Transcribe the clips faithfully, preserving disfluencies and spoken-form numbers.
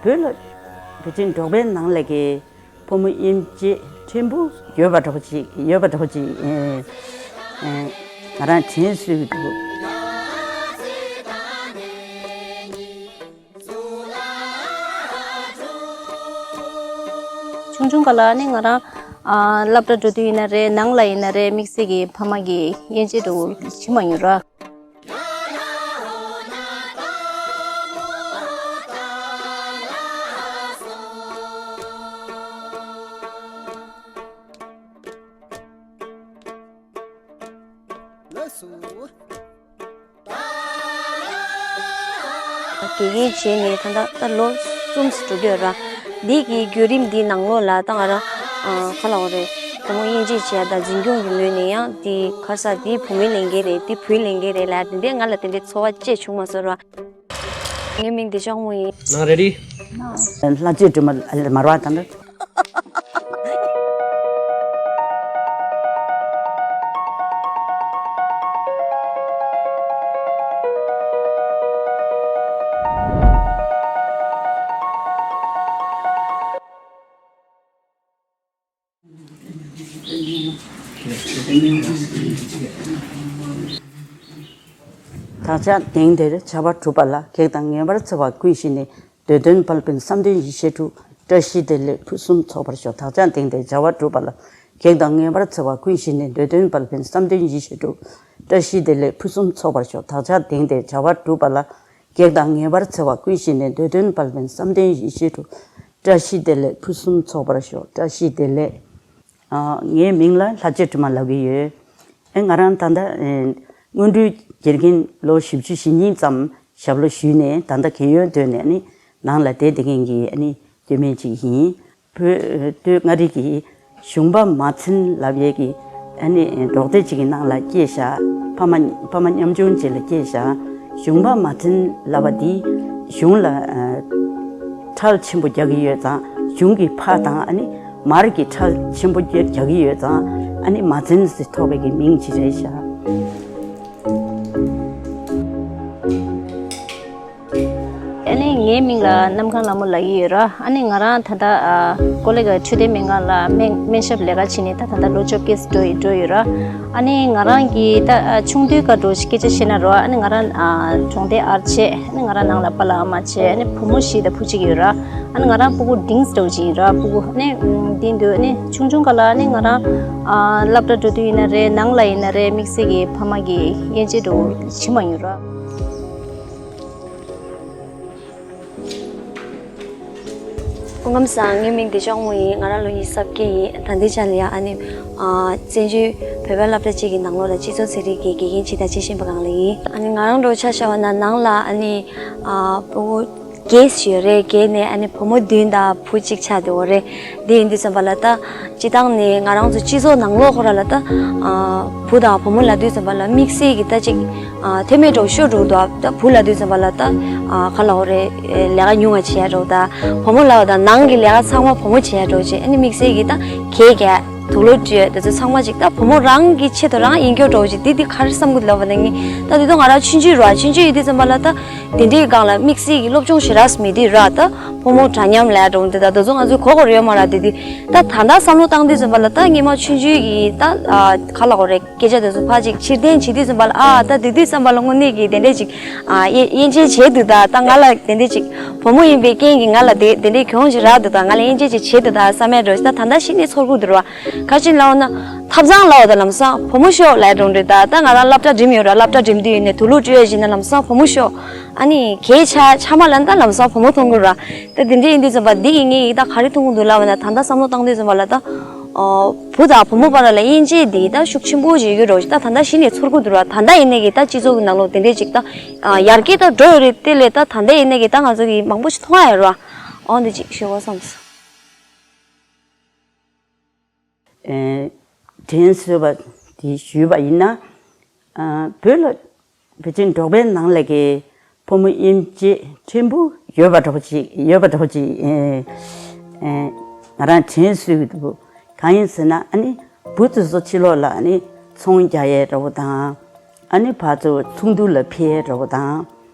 བོད་ལ་བོད་ཆེན་འབྲོག་པའི་ནང་ལ་གི་ཕོ་མོ་དབྱེ་འབྱེད་ཕྲན་བུ་ཡོད་པ་འདྲ་པོ་ཅིག་ཡོད་པ་འདྲ་པོ་ཅིག་ཨེ་ཨེ་ང་རང་དྲན་གསོས་ཀྱི་འདུག་ཆུང་ཆུང་སྒང་ལ་ནི་ང་རང་ཨ་སློབ་གྲྭ་འགྲོ་དུས་ཡིན་ན་རེད། ནང་ལ་ཡིན་ན་རེད། དམིགས་བསལ་གྱི་ཕ་མ་གི་དབྱེ་འབྱེད་འདྲ་བོ་བྱེད་མ་མྱོང་ར། དགེ་རྒན་བྱས་ནས་ད་ལྟ་ད་ལོ་གསུམ་ཙམ་འགྲོ་གི་ཡོད་ར། འདི་གི་བརྒྱུད་རིམ་འདི་ནང་ལོགས་ལ་ད་ང་རང་ཨ་ག་ལབ་དགོས་རེད། བུ་མོ་དབྱེ་འབྱེད་བྱས་དང་འཛིན་སྐྱོང་གི་ངོས་ནས་ཡང་འདི་ག་ས་འདི་བུ་མོའི་ལས་འགན་རེད། འདི་བུའི་ལས་འགན་རེད་ལབ་དེ་འདྲས་ང་ལ་དེ་འདྲས་ཚོར་བ་ཅིག་བྱུང་མ་སོང་ར། ངའི་མིང་བདེ་མཆོག་དངོས་ཡིན། ནང་རེ་རི། ལྷ་རྗེ་སྒྲོལ་མ་མར་བ་དང་འདྲ། དག་ཆ་དེང་འདིར་བྱ་བ་གྲུབ་པ་ལ་གེགས་དང་ངེས་པར་འཚེ་བ་ཀུན་ཞི་ནས་འདོད་དོན་དཔལ་ཕུན་བསམ་དོན་ཡིད་བཞིན་འགྲུབ། བཀྲ་ཤིས་བདེ་ལེགས་ཕུན་སུམ་ཚོགས་པར་ཤོག་དག་ཆ་དེང་འདིར་བྱ་བ་གྲུབ་པ་ལ་གེགས་དང་ངེས་པར་འཚེ་བ་ཀུན་ཞི་ནས་འདོད་དོན་དཔལ་ཕུན་བསམ་དོན་ཡིད་བཞིན་འགྲུབ། བཀྲ་ཤིས་བདེ་ལེགས་ཕུན་སུམ་ཚོགས་པར་ཤོག་དག་ཆ་དེང་འདིར་བྱ་བ་གྲུབ་པ་ལ་གེགས་དང་ངེས་པར་འཚེ་བ་ཀུན་ཞི་ནས་འདོད་དོན་དཔལ་ཕུན་བསམ་དོན་ཡིད་བཞིན་འགྲུབ། བཀྲ་ཤིས་བདེ་ལེགས་ཕུན་སུམ་ཚོགས་པར་ཤོག་བཀྲ་ཤིས་བདེ་ལེགས། ཨ། ངའི་མིང་ལ་ལྷ་རྗེ་སྒྲོལ་མ་ལབ་ཀྱི་ཡོད། ཨེ་ང་རང་ད་ལྟ་ཨེ་སྔོན་འགྲོའི་དགེ་རྒན་ལོ་བཞི་བཅུ་ཞེ་གཉིས་ཙམ་ཞབས་ལོ་ཞུས་ནས་ད་ལྟ་རྒས་ཡོལ་ཐོན་ནས་ནི་ནང་ལ་བསྡད་བསྡད་མཁན་གྱི་ཨ་ནི་སྐྱེ་དམན་ཅིག་ཡིན། བོད་སྟོད་མངའ་རིས་ཀྱི་གཞུང་པ་མ་བྱན་ལབ་ཡས་ཀྱི་ཨ་ནི་འབྲོག་སྡེ་གཅིག་གི་ནང་ལ་སྐྱེས་བཞག་ཕ་མ་ཕ་མ་ཉམ་ཆུང་ཅིག་ལ་སྐྱེས་བཞག་གཞུང་པ་མ་བྱན་ལབ་པ་འདི་གཞུང་ལ་ཨ་ཁྲལ་ཆེན་པོ་རྒྱག་གི་ཡོད་ཙང་གཞུང་གི་ཕ་དང་ཨ་ནི་མར་གྱི་ཁྲལ་ཆེན་པོ་རྒྱག་རྒྱག་གི་ཡོད་ཙང་ཨ་ནི་མ་བྱན་ཟེར་ཐོགས་པའི་གི་མིང་ཅིག་རེད་བཞག་ཨ་ནི་ངའི་མིང་ལ་གནམ་གང་ལྷ་མོ་ལབ་ཀྱི་ཡོད་ར། ཨ་ནི་ང་རང་ད་ལྟ་ཨ་ཀོ་ལི་གྷལ་འཕྲོད་བསྟེན་སྨན་ཁང་ལ་སྨན་སྨན་ཞབས་ལས་ཀ་བྱེད་ནས་ད་ད་ལྟ་ལོ་བཅོ་བརྒྱད་འགྲོ་ཡི་འགྲོ་ཡོད་ར། ཨ་ནི་ང་རང་གི་ད་ཨ་ཆུང་དུས་སྐབས་འགྲོ་སྐད་ཆ་བཤད་ན་རོ། ཨ་ནི་ང་རང་ཨ་གྲོང་སྡེ་ཨར་བྱས། ཨ་ནི་ང་རང་ནང་ལ་པཱ་ལགས་ཨ་མ་བྱས། ཨ་ནི་བུ་མོ་བཞི་དང་བུ་གཅིག་ཡོད་ར། ཨ་ནི་ང་རང་སྤུ་གུ་འབྲིང་འགྲོ་ཅིག་ཡིན་ར། སྤུ་གུ་ཨ་ནི་འདི་འདུག་ཨ་ནི་ཆུང་ཆུང་སྐབས་ལ་ཨ་ནི་ང་རང་ཨ་སློབ་གྲྭ་འགྲོ་དུས་ཡིན་ན་རེད། ནང་ལ་ཡིན་ན་རེད། དམིགས་བསལ་གྱི་ཕ་མ་གི་དབྱེ་འབྱེད་འགྲོ་བྱེད་མ་ཡོད་ར། སྐུ་ཁམས་བཟང་། ངའི་མིང་བདེ་མཆོག་དངོས་ཡིན། ང་རང་ལོ་ཉི་ཤུ་རྩ་བརྒྱད་ཡིན། ད་ལྟའི་ཆ་ལ་ཡང་ཨ་ནི་ཨ་བཙན་བྱོལ་བོད་པའི་སློབ་གྲྭ་གཅིག་གི་ནང་ལོགས་ལ་སྤྱི་ཚོགས་ཚན་རིག་གི་དགེ་རྒན་ཅིག་ད་བྱེད་བཞིན་པ་སྒང་ལ་ཡིན། ཨ་ནི་ང་རང་འདྲ་བོ་ཆ་བཞག་པ་ན་ནང་ལ་ཨ་ནི་ཨ་སྤུ་གུ་བརྒྱད་ཡོད་རེད། བརྒྱད་ནས་ཨ་ནི་བུ་མོ་བདུན་དང་བུ་གཅིག་ཆགས་འདུག་རེད། འདི་ཡིན་དུས་ཙམ་པ་ལ་ད་སྤྱི་བཏང་ནས་ང་རང་ཚོ་སྤྱི་ཚོགས་ནང་ལོགས་ཁོ་ར་ལ་ད་ཨ་བུ་དང་བུ་མོ་ལབ་དུས་ཙམ་པ་ལ་དམིགས་བསལ་གྱི་ད་ཅིག་ཨ་ཐེ་མེད་འགྲོ་ཤོར་འགྲོ་འདུག་ད་བུ་ལབ་དུས་ཙམ་པ་ལ་ད་ཨ་ག་ལབ་དགོས་རེད། ལས་ཀ་ཉུང་བ་བྱེད་ཡ་འགྲོ། ད་བུ་མོ་ལབ་པ་ད་ནང་གི་ལས་ཀ་ཚང་མ་བུ་མོ་བྱེད་ཡ་འགྲོ་བྱེད། ཨ་ནི་དམིགས་བསལ་གྱི་ད་གད་རྒྱག་དུག་ལོག་སྤྲོད་དེ་ཚོ་ཚང་མ་ཅིག་ད་བུ་མོ་རང་གི་ཆེད་དུ་རང་ཡིན་སྐྱོ་འགྲོ་བྱེད། འདི་འདི་ག་རེ་བསམ་གི་ལབ་པ་ན་ངས་ད་དེ་དུས་ང་རང་ཆུང་ཆུང་ར། ཆུང་ཆུང་ཡིན་དུས་ཙམ་པ་ལ་ད་དེ་འདྲའི་སྒང་ལ་དམིགས་བསལ་གྱི་སློབ་སྦྱོང་ཞེ་དྲག་མེད་དུས་ར། ད་བུ་མོ་འདྲ་མཉམ་ལབ་འགྲོ་འདི་ད་དེ་ཚོ་ང་ཚོས་གོ་གོ་རེ་ཡོད་མ་ར། དེ་དུས་ད་ད་ལྟ་བསམ་བློ་བཏང་དུས་ཙམ་པ་ལ་ད་སྔོན་མ་ཆུང་ཆུང་གི་ད་ག་ལབ་དགོས་རེད། སྐད་ཆ་དེ་ཚོ་ཕར་ཅིག་ཕྱིར་འཐེན་བྱེད་དུས་ཙམ་པ་ལ་ཨ་ད་དེ་དུས་ཙམ་པ་ལ་དངོས་གནས་ཀྱི་དེ་འདྲས་ཅིག་ཨ་དབྱེ་དབྱེ་འབྱེད་བྱས་འདུག་ད་ད་ང་ལ་དེ་འདྲས་ཅིག་བུ་མོ་ཡིན་པའི་རྐྱེན་གྱིས་ང་ལ་དེ་དེ་འདྲས་གྱོང་ཅིག་རག་འདུག་ད་ང་ལ་དབྱེ་འབྱེད་ཅིག་བྱས་འདུག་ད་བསམ་ཡ་འགྲོ་ཞིག་ད་ད་ལྟ་གཞི་ནས་ཚོར་གྱི་འདུག་ར། ག་ཅིག་ལབ་ན་ཐབ་ཚང་ལབ་ད་ལམ་སང་བུ་མོ་ཤོག་ལབ་འགྲོ་འདུག་ད་ད་ང་རང་སློབ་གྲྭ་འགྲིམས་ཡོད་ར། སློབ་གྲྭ་འགྲིམས་དུས་ཡིན་ནས་དུག་ལོག་སྤྲོད་ཡ་ཞིག་ན་ལམ་སང་བུ་མོ་ཤོག་ཨ་ནི་གད་ཆག་ཆག་མ་ལབ་ན་ད་ལམ་སང་བུ་མོ་མཐོང་གི་ར། ད་དེ་འདྲས་ཡིན་དུས་ཙམ་པ་འདི་ཡིན་ངེས་ཡིན་ད་ག་རེ་མཐོང་གི་འདུག་ལབ་ན་ད་ལྟ་བསམ་བློ་བཏང་དུས་ཙམ་པ་ལ་ད། ཨོ། བུ་དང་བུ་མོ་བར་ལ་དབྱེ་འབྱེད་འདི་ད་ཤུགས་ཆེན་པོ་ཞིག་ཡོད་རོགས་ཞིག་ད་ད་ལྟ་གཞི་ནས་ཚོར་གྱི་འདུག་ར། ད་ལྟ་ཡིན་ནའི་གི་ད་སྤྱི་ཚོགས་ཀྱི་ནང་ལོགས་དེ་འདྲས་ཅིག་ད་ཡར་རྒྱས་ད་འགྲོ་ཡོད་རེད། དེ་ལས་ད་ད་ལྟ་ཡིན་ནའི་གི་ད་ང་ཚོ་གི་མང་པོ་ཞིག་མཐོང་ཡ་ཡོད་ར། ཨོ་འདི་ཅིག་ཞུ་དགོས་བསམས་སོང་། ཨེ། དྲན་གསོས་པ་དེ་ཞུས་པ་ཡིན་ན། ཨ། བོད་ལ་བོད་ཆེན་འབྲོག་པའི་ནང་ལ་གི་ཕོ་མོ་དབྱེ་འབྱེད་ཕྲན་བུ་ཡོད་པ་འདྲ་པོ་ཅིག་ཡོད་པ་འདྲ་པོ་ཅིག་ཨེ་ཨེ་ང་རང་དྲན་གསོས་ཀྱི་འདུག་གང་ཡིན་ཟེར་ན་ཨ་ནི་བུ་དེ་ཚོ་ཕྱི་ལོགས་ལ་ཨ་ནི་ཚོང་རྒྱག་ཡས་འདྲ་པོ་དང་། ཨ་ནི་ཕར་ཚུར་ཚོགས་འདུ་ལ་ཕེབས་ཡས་འདྲ་པོ་དང་།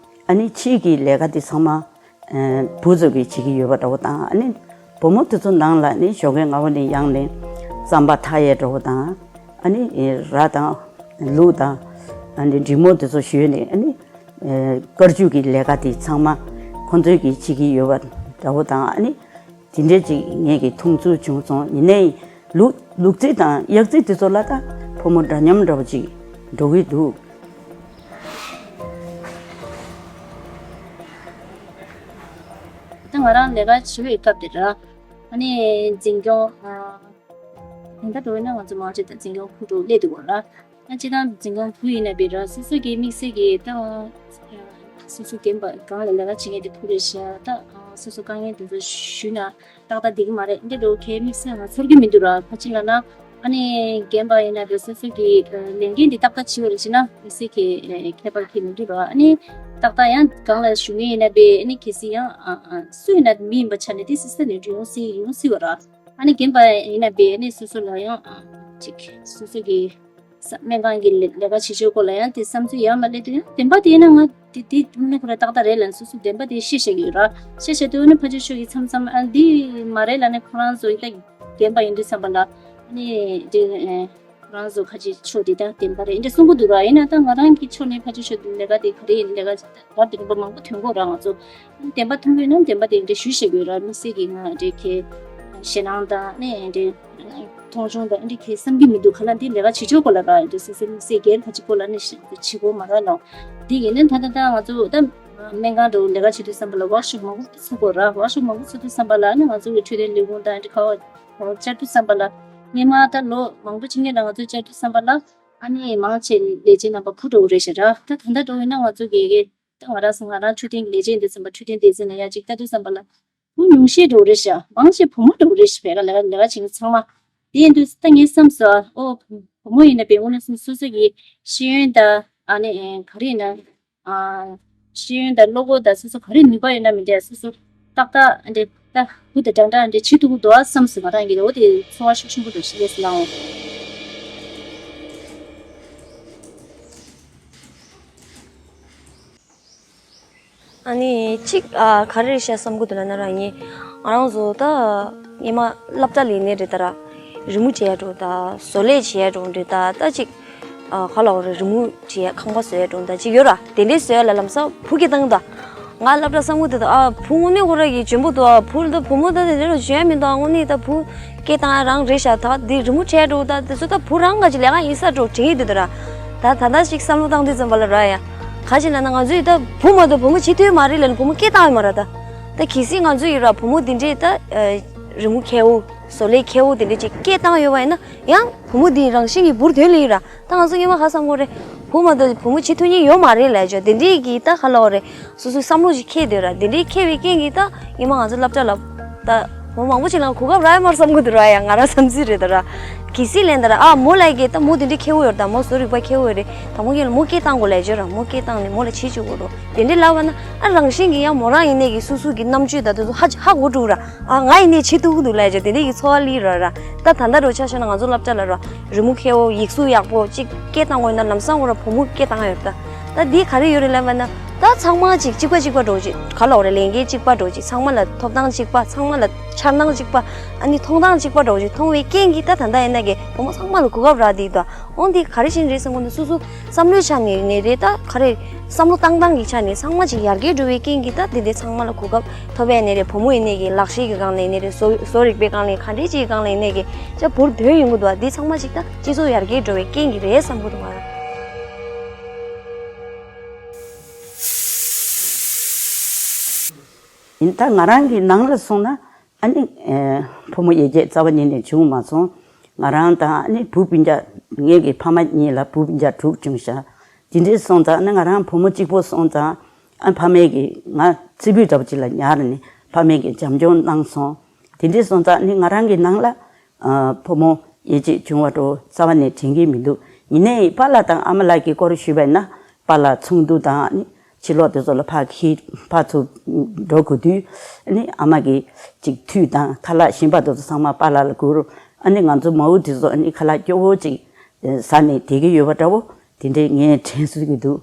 ཨ་ནི་ཕྱིའི་གི་ལས་ཀ་དེ་ཚང་མ་ བུ་ཚོ་གིས་བྱེད་ཀྱི་ཡོད་པ་འདྲ་བོ་དང་། ཨ་ནི་བུ་མོ་དེ་ཚོ་ནང་ལ་ནི་ཞོགས་ཀས་སྔ་པོ་ནས་ཡང་ནས་རྩམ་པ་འཐག་ཡས་འདྲ་བོ་དང་། ཨ་ནི་ར་དང་ལུག་དང་། ཨ་ནི་འབྲི་མོ་དེ་ཚོ་ཞོན་ནས། ཨ་ནི་དཀར་ཆུ་གི་ལས་ཀ་དེ་ཚང་མ་ཁོང་ཚོས་ཀྱིས་བྱེད་ཀྱི་ཡོད་པ་འདྲ་བོ་དང་། ཨ་ནི་དེ་འདྲས་ཅིག་ངེད་ཀྱིས་མཐོང་ཚུལ་བྱུང་སོང་། ཡིན་ནའི་ལུག་ལུག་རྫི་དང་གཡག་རྫི་དེ་ཚོ་ལ་ད་ཕོ་མོ་འདྲ་མཉམ་འདྲ་བོ་ཅིག་འགྲོ་གི་འདུག། ད་ང་རང་ལས་ཀ་བྱེད་པའི་སྐབས་དེ་ར། ཨ་ནི་འཛིན་སྐྱོང་ཨ། ད་ལྟ་འགྲོ་བས་ན་ང་ཚོ་མང་ཆེ་ད་འཛིན་སྐྱོང་ཁུལ་དུ་སླེབས་འདུག་གོ་ར། ཨ་སྤྱིར་བཏང་འཛིན་སྐྱོང་ཁུལ་ཡིན་ན་བས་ར། སོ་སོ་གི་དམིགས་བསལ་གྱི་ད་སོ་སོ་རྒན་པ་སྒང་ལ་ལས་ཀ་བྱེད་མཁན་དེ་ཕུགས་རེད་ཤག། ད་སོ་སོ་དཀའ་ངལ་དེ་ཚོ་ཞུས་ན་ཏག་ཏག་བསྡད་ཀྱི་མ་རེད། འདི་འདྲ་བོ་གའི་དམིགས་བསལ་ང་ཚོར་གྱི་མི་འདུག་ར། ཕ་ཆེན་ལ་ན། ཨ་ནི་རྒན་པ་ཡིན་ན་བས་སོ་སོ་གི་ལས་འགན་འདི་ཏག་ཏག་བྱེད་པ་རེད་ཅེ་ན་དམིགས་བསལ་གྱི་ཁྱད་པར་གྱི་མི་འདུག་ར། ཨ་ནི་ཏག་ཏག་ཡང་སྒང་ལ་བཞུགས་མཁན་ཡིན་ན་བས། ཨ་ནི་གལ་སྲིད་ཡང་སུ་ཡིན་ན་མི་ཡིན་པ་ཆ་ནས་དེ་སོ་སོ་ནས་འགྲོ་ཡོང་སྲིད་ཡོང་སྲིད་པ་ར། ཨ་ནི་རྒན་པ་ཡིན་ན་བས། ཨ་ནི་སོ་སོ་ལ་ཡང་ཅིག་སོ་སོ་གི་ས་སྨན་ཁང་གི་ལས་ལས་ཀ་བྱེད་ཕྱོགས་སྐོར་ལ་ཡང་དེ་བསམ་ཚུལ་ཡར་མར་སླེབས་དུས་ཡང་བདེན་པ་དེ་ཡིན་ན་ང་དེ་དེ་མི་ཁོ་ར་ཏག་ཏག་རེད་ལབ་ནས་སོ་སོ་བདེན་པ་དེ་བཤད་བཞག་གི་ཡོད་ར། བཤད་བཞག་དུས་ཨ་ནི་ཕ་ཆོས་ཤོག་གི་མཚམས་མཚམས་ཨ་འདི་མ་རེད་ལབ་ནས་ཁོ་རང་ཚོ་ཡིན་ད་རྒན་པ་ཡིན་དུས་ཙམ་པ་ལ་ཨ་ནི་དེ་ཁོ་རང་ཚོ་ཁ་ཅིག་ཕྱོགས་དེ་ད་བདེན་པ་རེད་འདྲ་གསུང་གི་འདུག་ར། ཡིན་ན་ད་ང་རང་གི་ཕྱོགས་ནས་ཕ་ཆོས་ཤོག་དེ་ལས་ཀ་དེ་ག་རེ་ཡིན་ལས་ཀ་བར་དུ་རིམ་པ་མང་པོ་ཐོན་གོ་ར། ང་ཚོ་བདེན་པ་མཐོང་གི་ན་བདེན་པ་དེ་འདྲ་ཞུ་བཤད་དགོས་ར། དམིགས་བསལ་གྱི་ང་འདྲ་ཁའི་ཞེད་སྣང་དང་ནས་འདྲ་མཐོང་ཆུང་དང་འདྲ་ཁའི་བསམ་གྱི་མི་འདུག་ག་ལ། འདི་ལས་ཀ་བྱེད་ཕྱོགས་སྐོར་ལ་ར་འདྲ་སོ་སོའི་དམིགས་བསལ་སྒེར་ཁ་ཅིག་སྐོར་ལ་ནས་བྱེད་དགོས་མ་ར་ལོ། འདི་ཡིན་ན་ད་ལྟ་ད་ང་ཚོ་ད་སྨན་ཁང་དུ་ལས་ཀ་བྱེད་དུས་ཙམ་པ་ལ་ཝརྐ་ཤོབ་མང་པོ་ཚུགས་དགོས་ར། ཝརྐ་ཤོབ་མང་པོ་ཚུགས་དུས་ཙམ་པ་ལ་ནི་ང་ཚོ་གི་འཕྲོད་བསྟེན་ལས་ཁུངས་དང་འདྲ་ཁ་བ་བཅར་དུས་ཙམ་པ་ལ་སྔོན་མ་ད་ལོ་མང་པོ་ཕྱིན་ནས་ལ་ང་ཚོ་བཅར་དུས་ཙམ་པ་ལ་ཨ་ནི་མང་ཆེ་ལས་བྱེད་རྣམ་པ་འཕུར་འགྲོ་གི་རེད་ཤག་ར། ད་ད་ལྟ་འགྲོ་ཡིན་ན་ང་ཚོ་གི་གི་ད་ང་རང་ང་རང་འཕྲོད་བསྟེན་ལས་བྱེད་འདི་ཚོ་འཕྲོད་བསྟེན་སྡེ་ཚན་ལ་ཡ་ཅིག་ལྟ་དུས་ཙམ་པ་ལ་བུ་ཉུང་ཤས་འགྲོ་རེད་ཤག། མང་ཆེ་བུ་མོ་འགྲོ་རེད་ཤག་བས་ཀ་ལས་ཀ་ལས་ཀ་བྱེད་མཁན་ཚང་མ། དེ་ཡིན་དུས་ད་ངས་བསམ་སོང་། ཨོ་བུ་མོ་ཡིན་ན་བས་དངོས་གནས་སོ་སོ་གི་ཤེས་ཡོན་དང་ཨ་ནི་ག་རེ་ཡིན་ན་ཤེས་ཡོན་དང་བློ་ཁོག་དང་སོ་སོ་ག་རེ་ནུས་པ་ཡོད་ན་མི་འདྲ་སོ་སོ་ཏག་ཏག་འདྲ་ད་བུ་དང་འདྲ་འདྲ་འདྲ་བྱེད་ཐུབ་ཀྱི་འདུག་ཨ་བསམ་སོང་། ང་རང་གི་ལོ་དེ་ཚོར་བ་ཤུགས་ཆེན་པོ་འདུག་ཤི་ལས་སླའོ། ཨ་ནི་གཅིག་ཨ་ག་རེ་རེད་ཤག་བསམ་གི་འདུག་ལབ་ན་ར། ངས་ང་རང་ཚོ་ད་སྔོན་མ་སློབ་གྲྭ་ལ་ཡིན་ནའི་རེད་ད་ར། རི་མོ་བྱེད་ཡ་འགྲོ་ད་བཟོ་ལས་བྱེད་ཡ་འགྲོ་འདྲ་ད་ད་གཅིག་ཨ་ག་ལབ་དགོས་རེད། རི་མོ་བྱེད་ཡ་ཁང་པ་བཟོ་ཡ་འགྲོ་ད་གཅིག་ཡོད་ར། དེ་འདྲའི་བཟོ་ཡ་ལ་ལམ་སང་བུ་སྐད་བཏང་གི་འདུག་ང་སློབ་གྲྭ་བསམ་གི་འདུག་ད་ཨ་བུ་དངོས་གནས་ཁོ་ར་གི་འཇོན་པོ་འདུག་ཨ་བུ་ད་བུ་མོ་ད་དེ་འདྲ་ར་འཇོན་ཡ་མི་འདུག་ཨ་དངོས་གནས་ད་བུ་སྐད་བཏང་ཡ་རང་རེད་ཤག་ད་འདི་རི་མོ་བྱེད་ཡ་འགྲོ་ད་དེ་ཚོ་ད་བུ་རང་ག་ཅིག་ལས་ཀ་ཡིན་ས་འགྲོ་དྲན་གི་འདུག་ད་ར། ད་ད་ལྟ་ཞིག་བསམ་བློ་བཏང་དུས་ཙམ་པ་ལ་ར་ཡ། ག་ཅི་ལབ་ན་ང་ཚོས་ད་བུ་མ་གཏོགས་བུ་མོ་བྱེད་ཐུབ་མ་རེད་ལབ་ནས་བུ་མོ་སྐད་བཏང་ཡོད་མ་རེད་ད། ད་གལ་སྲིད་ང་ཚོ་ཡི་ར་བུ་མོ་འདི་འདྲས་ད་རི་མོ་མཁས་པོ་བཟོ་ལས་མཁས་པོ་འདི་འདྲས་ཅིག་སྐད་བཏང་ཡོད་པ་ཡིན་ན་ཡང་བུ་མོ་འདི་རང་བཞིན་གྱིས་བུར་དོན་ལས་ཡོད་ར། ད་ང་ཚོ་སྔོན་མ་ག་བསམ་གོ་རེད། བུ་མ་གཏོགས་བུ་མོ་བྱེད་ཐུབ་མཁན་ཡོད་མ་རེད་ལབ་ཅོ་དེ་འདྲས་ཀྱི་ད་ག་ལབ་དགོས་རེད། སོ་སོའི་བསམ་བློ་ཞིག་འཁྱེར་སྡོད་ར། དེ་འདྲའི་འཁྱེར་བའི་རྐྱེན་གྱིས་ད་ཉི་མ་ང་ཚོ་སློབ་གྲྭ་ལ་ད་བུ་མང་པོ་ཅིག་ལ་གོ་སྐབས་རག་ཡོད་མ་རེད་བསམ་གི་འདུག་ར། ཡ་ང་རང་བསམ་ཚུལ་རེད་ད་ར། གལ་སྲིད་ལན་ད་ར་ཨ་མོ་ལ་གི་ད་མོ་དེ་འདྲའི་མཁས་པོ་ཡོད་རེད། ད་མོ་བཟོ་རིག་པ་མཁས་པོ་ཡོད་རེད། ད་མོ་གི་ལ་མོ་སྐད་བཏང་དགོས་ལབ་བརྗོད་ར། མོ་སྐད་བཏང་ནས་མོ་ལ་བྱེད་བཅུག་དགོས་རོ། དེ་འདྲའི་ལབ་པ་ན་ཨ་རང་བཞིན་གྱིས་ཡང་མོ་རང་ཡིན་ནས་ཀྱི་སོ་སོ་གི་རྣམ་དཔྱོད་ད་དེ་ཚོ་ཧ་ཧ་གོ་འགྲོ་ར། ཨ་ང་ཡིན་ནས་བྱེད་ཐུབ་ཀྱི་འདུག་ལབ་བརྗོད་དེ་འདྲའི་གི་ཚོར་བ་སླེབས་ར་ར། ད་ད་ལྟ་རུ་ཆ་བཞག་ན་ང་ཚོ་སློབ་གྲྭ་ལ་ར་རི་མོ་མཁས་པོ་ཡིག་གཟུགས་ཡག་པོ་ཅིག་སྐད་བཏང་དགོས་ན་ལམ་སང་ཁོ་ར་བུ་མོ་སྐད་བཏང་ཡོད་ད། ད་འདི་ག་རེ་ཡོད་རེད་ལབ་པ་ན། ད་ཚང་མ་ཅིག་གཅིག་པ་གཅིག་པ་འགྲོ་ཅིག་ག་ལབ་དགོས་རེད། ལས་འགན་གཅིག་པ་འགྲོ་ཅིག་ཚང་མ་ལ་ཐོབ་ཐང་གཅིག་པ། ཚང་མ་ལ་འཆར་སྣང་གཅིག་པ། ཨ་ནི་མཐོང་སྟངས་གཅིག་པ་འགྲོ་ཅིག་མཐོང་བའི་རྐྱེན་གྱིས་ད་ད་ལྟ་ཡིན་ན་གི་བུ་མོ་ཚང་མ་ལ་གོ་སྐབས་རག་བསྡད་ཡོད་ད། འོང་འདི་ག་རེ་བྱས་ནས་རེད་བསམ་གོ་ན་སོ་སོ་བསམ་བློའི་ཆ་ནས་ནས་རེད། ད་ག་རེ་བསམ་བློ་བཏང་སྟངས་ཀྱི་ཆ་ནས་ཚང་མ་ཅིག་ཡར་རྒྱས་འགྲོ་བའི་རྐྱེན་གྱིས་ད་འདི་འདྲའི་ཚང་མ་ལ་གོ་སྐབས་ཐོབ་པའི་ནས་རེད། བུ་མོ་ཡིན་ནས་གི་ལག་ཤེས་ཀྱི་སྒང་ནས་ནས་རེད། བཟོ་བཟོ་རིག་པའི་སྒང་ནས་ག་འདྲའི་ཅིག་སྒང་ནས་ནས་གི་ཅག་བུར་དོན་ཡོང་གི་འདུག་བ། འདི་ཚང་མ་ཅིག་ད་སྤྱི་ཚོགས་ཡར་རྒྱས་འགྲོ་བའི་རྐྱེན་གྱིས་རེད་བསམ་གི་འདུག་ང་རང་། ཡིན་ད་ང་རང་གི་ནང་ལ་སོང་ན་ཨ་ནི་ཨེ་ཕོ་མོ་དབྱེ་འབྱེད་རྩ་བ་ཉིད་ནས་བྱུང་མ་སོང་། ང་རང་དང་ཨ་ནི་བུ་སྤུན་ཀྱག་ངེད་ཀྱི་ཕ་མ་གཉིས་ལ་བུ་སྤུན་ཀྱག་དྲུག་བྱུང་ཤག་དེ་འདྲས་སོང་ཙང་ཨ་ནི་ང་རང་བུ་མོ་གཅིག་པོ་སོང་ཙང་ཨ་ཕ་མས་ཀྱིས་ང་རྩེ་ཕུད་འདྲ་བོ་ཅིག་ལ་ཉར་ནས་ཕ་མས་ཀྱིས་བྱམས་སྐྱོང་གནང་སོང་། དེ་འདྲས་སོང་ཙང་ཨ་ནི་ང་རང་གི་ནང་ལ་ཨ་ཕོ་མོ་དབྱེ་འབྱེད་བྱུང་བ་འདྲ་བོ་རྩ་བ་ནས་དྲན་གྱི་མི་འདུག་ཡིན་ནའི་པཱ་ལགས་དང་ཨ་མ་ལགས་ཀྱི་སྐོར་ཞུས་པ་ཡིན་ན་པཱ་ལགས་ཚོགས་འདུ་དང་ཨ་ནི་ཕྱི་ལོགས་དེ་ཚོ་ལ་ཕར་འཁྱེར་ཕར་ཚུར་འགྲོ་དགོས་དུས་ཨ་ནི་ཨ་མ་གིས་ཅིག་ཐུད་དང་ཁ་ལག་གཞན་པ་དེ་ཚོ་ཚང་མ་པཱ་ལགས་ལ་བསྐུར། ཨ་ནི་ང་ཚོ་མ་འོག་དེ་ཚོ་ཨ་ནི་ཁ་ལག་སྐྱོ་བོ་ཅིག་ཟ་ནས་བསྡད་ཀྱི་ཡོད་པ་འདྲ་བོ་དེ་འདྲས་ངས་དྲན་གསོ་གི་འདུག་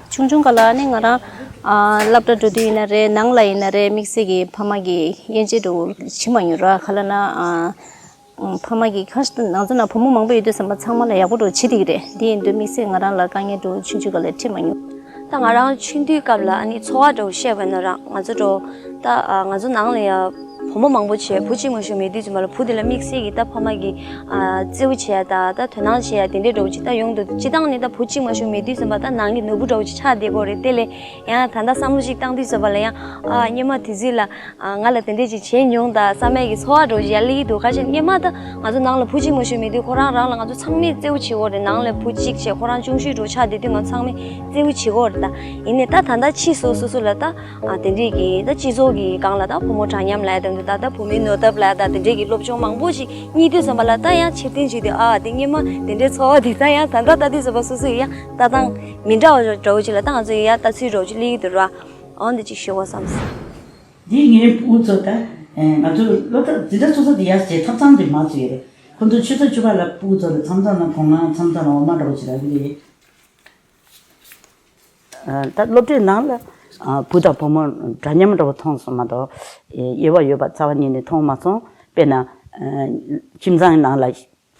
ཆུང་ཆུང་སྒང་ལ་ནི་ང་རང་ ཨ་སློབ་གྲྭ་འགྲོ་དུས་ཡིན་ན་རེད། ནང་ལ་ཡིན་ན་རེད། དམིགས་བསལ་གྱི་ཕ་མ་གིས་དབྱེ་འབྱེད་འདྲ་བོ་བྱེད་མ་མྱོང་ར། ག་ལབ་ན་ཨ་ཕ་མ་གིས་ཁ་ཤས་ང་ཚོ་ནང་བུ་མོ་མང་པོ་ཡོད་དུས་ཙམ་པ་ཚང་མ་ལ་ཡག་པོ་འདྲ་བོ་བྱེད་བསྡད་ཀྱི་རེད། དེ་ཡིན་དུས་དམིགས་བསལ་ང་རང་ལ་དཀའ་ངལ་འདྲ་བོ་ཆུང་ཆུང་སྒང་ལ་འཕྲད་མ་མྱོང་། ད་ང་རང་ཆུང་དུས་སྐབས་ལ་ཨ་ནི་འཚོ་བ་འདྲ་བོ་བཤད་པ་ཡིན་ན་ར། ང་ཚོ་འདྲ་བོ་ད་ཨ་ང་ཚོ་ནང་ལ་ཡ་བུ་མོ་མང་པོ་བྱས་བུ་གཅིག་མ་གཏོགས་མེད་དུས་ཙམ་པ་ལ་བུ་དེ་ལ་དམིགས་བསལ་གྱི་ད་ཕ་མ་གིས་ཨ་བརྩེ་པོ་བྱས་ཡ་ད་ད་དོ་སྣང་བྱས་ཡ་དེ་འདྲའི་འདྲ་བོ་ཅིག་ད་ཡོང་འདུག་སྤྱིར་བཏང་ནས་ད་བུ་གཅིག་མ་གཏོགས་མེད་དུས་ཙམ་པ་ད་ནང་གི་ནོར་བུ་འདྲ་བོ་ཅིག་ཆགས་བསྡད་ཀྱི་ཡོད་རེད། དེ་ལས་ཡང་ད་ལྟ་བསམ་བློ་ཅིག་བཏང་དུས་ཙམ་པ་ལ་ཡང་ཨ་སྔོན་མ་དུས་ཚོད་ལ་ཨ་ང་ལ་དེ་འདྲས་ཅིག་བྱས་མྱོང་ད་བསམ་ཡས་ཀྱི་ཚོར་བ་འདྲ་བོ་ཅིག་ཡར་སླེབས་ཀྱི་འདུག་ཁ་ཤས་སྔོན་མ་ད་ང་ཚོ་ནང་ལ་བུ་གཅིག་མ་གཏོགས་མེད་དུས་ཁོ་རང་རང་ལ་ང་ཚོ་ཚང་མས་བརྩེ་པོ་བྱེད་ཀྱི་ཡོད་རེད། ནང་ལ་བུ་གཅིག་བྱས་ཁོ་རང་ཆུང་ཤོས་འདྲ་བོ་ཆགས་བསྡད་དུས་ང་ཚོ་ཚང་མས་བརྩེ་པོ་བྱེད་ཀྱི་ཡོད་རེད། ད་ཡིན་ནའི་ད་ད་ལྟ་ཕྱིས་སུ་སོ་སོ་ལ་ད་ཨ་དེ་འདྲས་ཀྱི་ད་སྤྱི་ཚོགས་ཀྱི་སྒང་ལ་ད་བུ་མོ་འདྲ་མཉམ་ལབ་ཡ་དེ་འདྲ་ད་ད་བུ་མོའི་ནོར་བུ་ལབ་ཡ་ད་དེ་འདྲས་ཀྱི་སློབ་སྦྱོང་མང་པོ་ཞིག་རྙེད་དུས་ཙམ་པ་ལ་ད་ཡང་ཕྱིར་འཐེན་བྱས་དུས་ཨ་དེ་སྔོན་མ་དེ་འདྲའི་ཚོར་བ་དེ་ད་ཡང་ད་ལྟ་ལྟ་དུས་ཙམ་པ་སོ་སོ་ཡི་ཡང་ལྟ་སྟངས་མི་འདྲ་བ་འདྲ་བོ་ཅིག་ལ་ད་ང་ཚོ་ཡི་ཡང་ལྟ་ཚུལ་འདྲ་བོ་ཅིག་སླེབས་ཀྱི་འདུག་ར། འོ་འདི་ཅིག་ཞུ་བ་བསམ་སོང་། འདི་ངའི་སྤུ་གུ་ཚོ་ད་ང་ཚོ་སློབ་གྲྭ་འཛིན་གྲྭ་ཚོགས་ས་དེ་ཡར་བྱས་ཐབ་ཚང་དེ་མ་བྱས་རེད། ཁོ་ཚོ་ཆུ་ཚོད་བཅུ་པ་ལ་སྤུ་གུ་ཚོ་ལ་མཚམས་མཚམས་ན་དགོང་ལ་མཚམས་མཚམས་ན་འོ་མ་འདྲ་བོ་ཅིག་རག་གི་རེད། ད་སློབ་གྲྭའི་ནང་ལ་བུ་དང་བུ་མོ་འདྲ་མཉམ་འདྲ་བོ་མཐོང་སོང་མ་གཏོགས་དབྱེ་བ་ཡོད་པ་རྩ་བ་ཉིད་ནས་མཐོང་མ་སོང་། དཔེར་ན་ཁྱིམ་ཚང་ནང་ལ་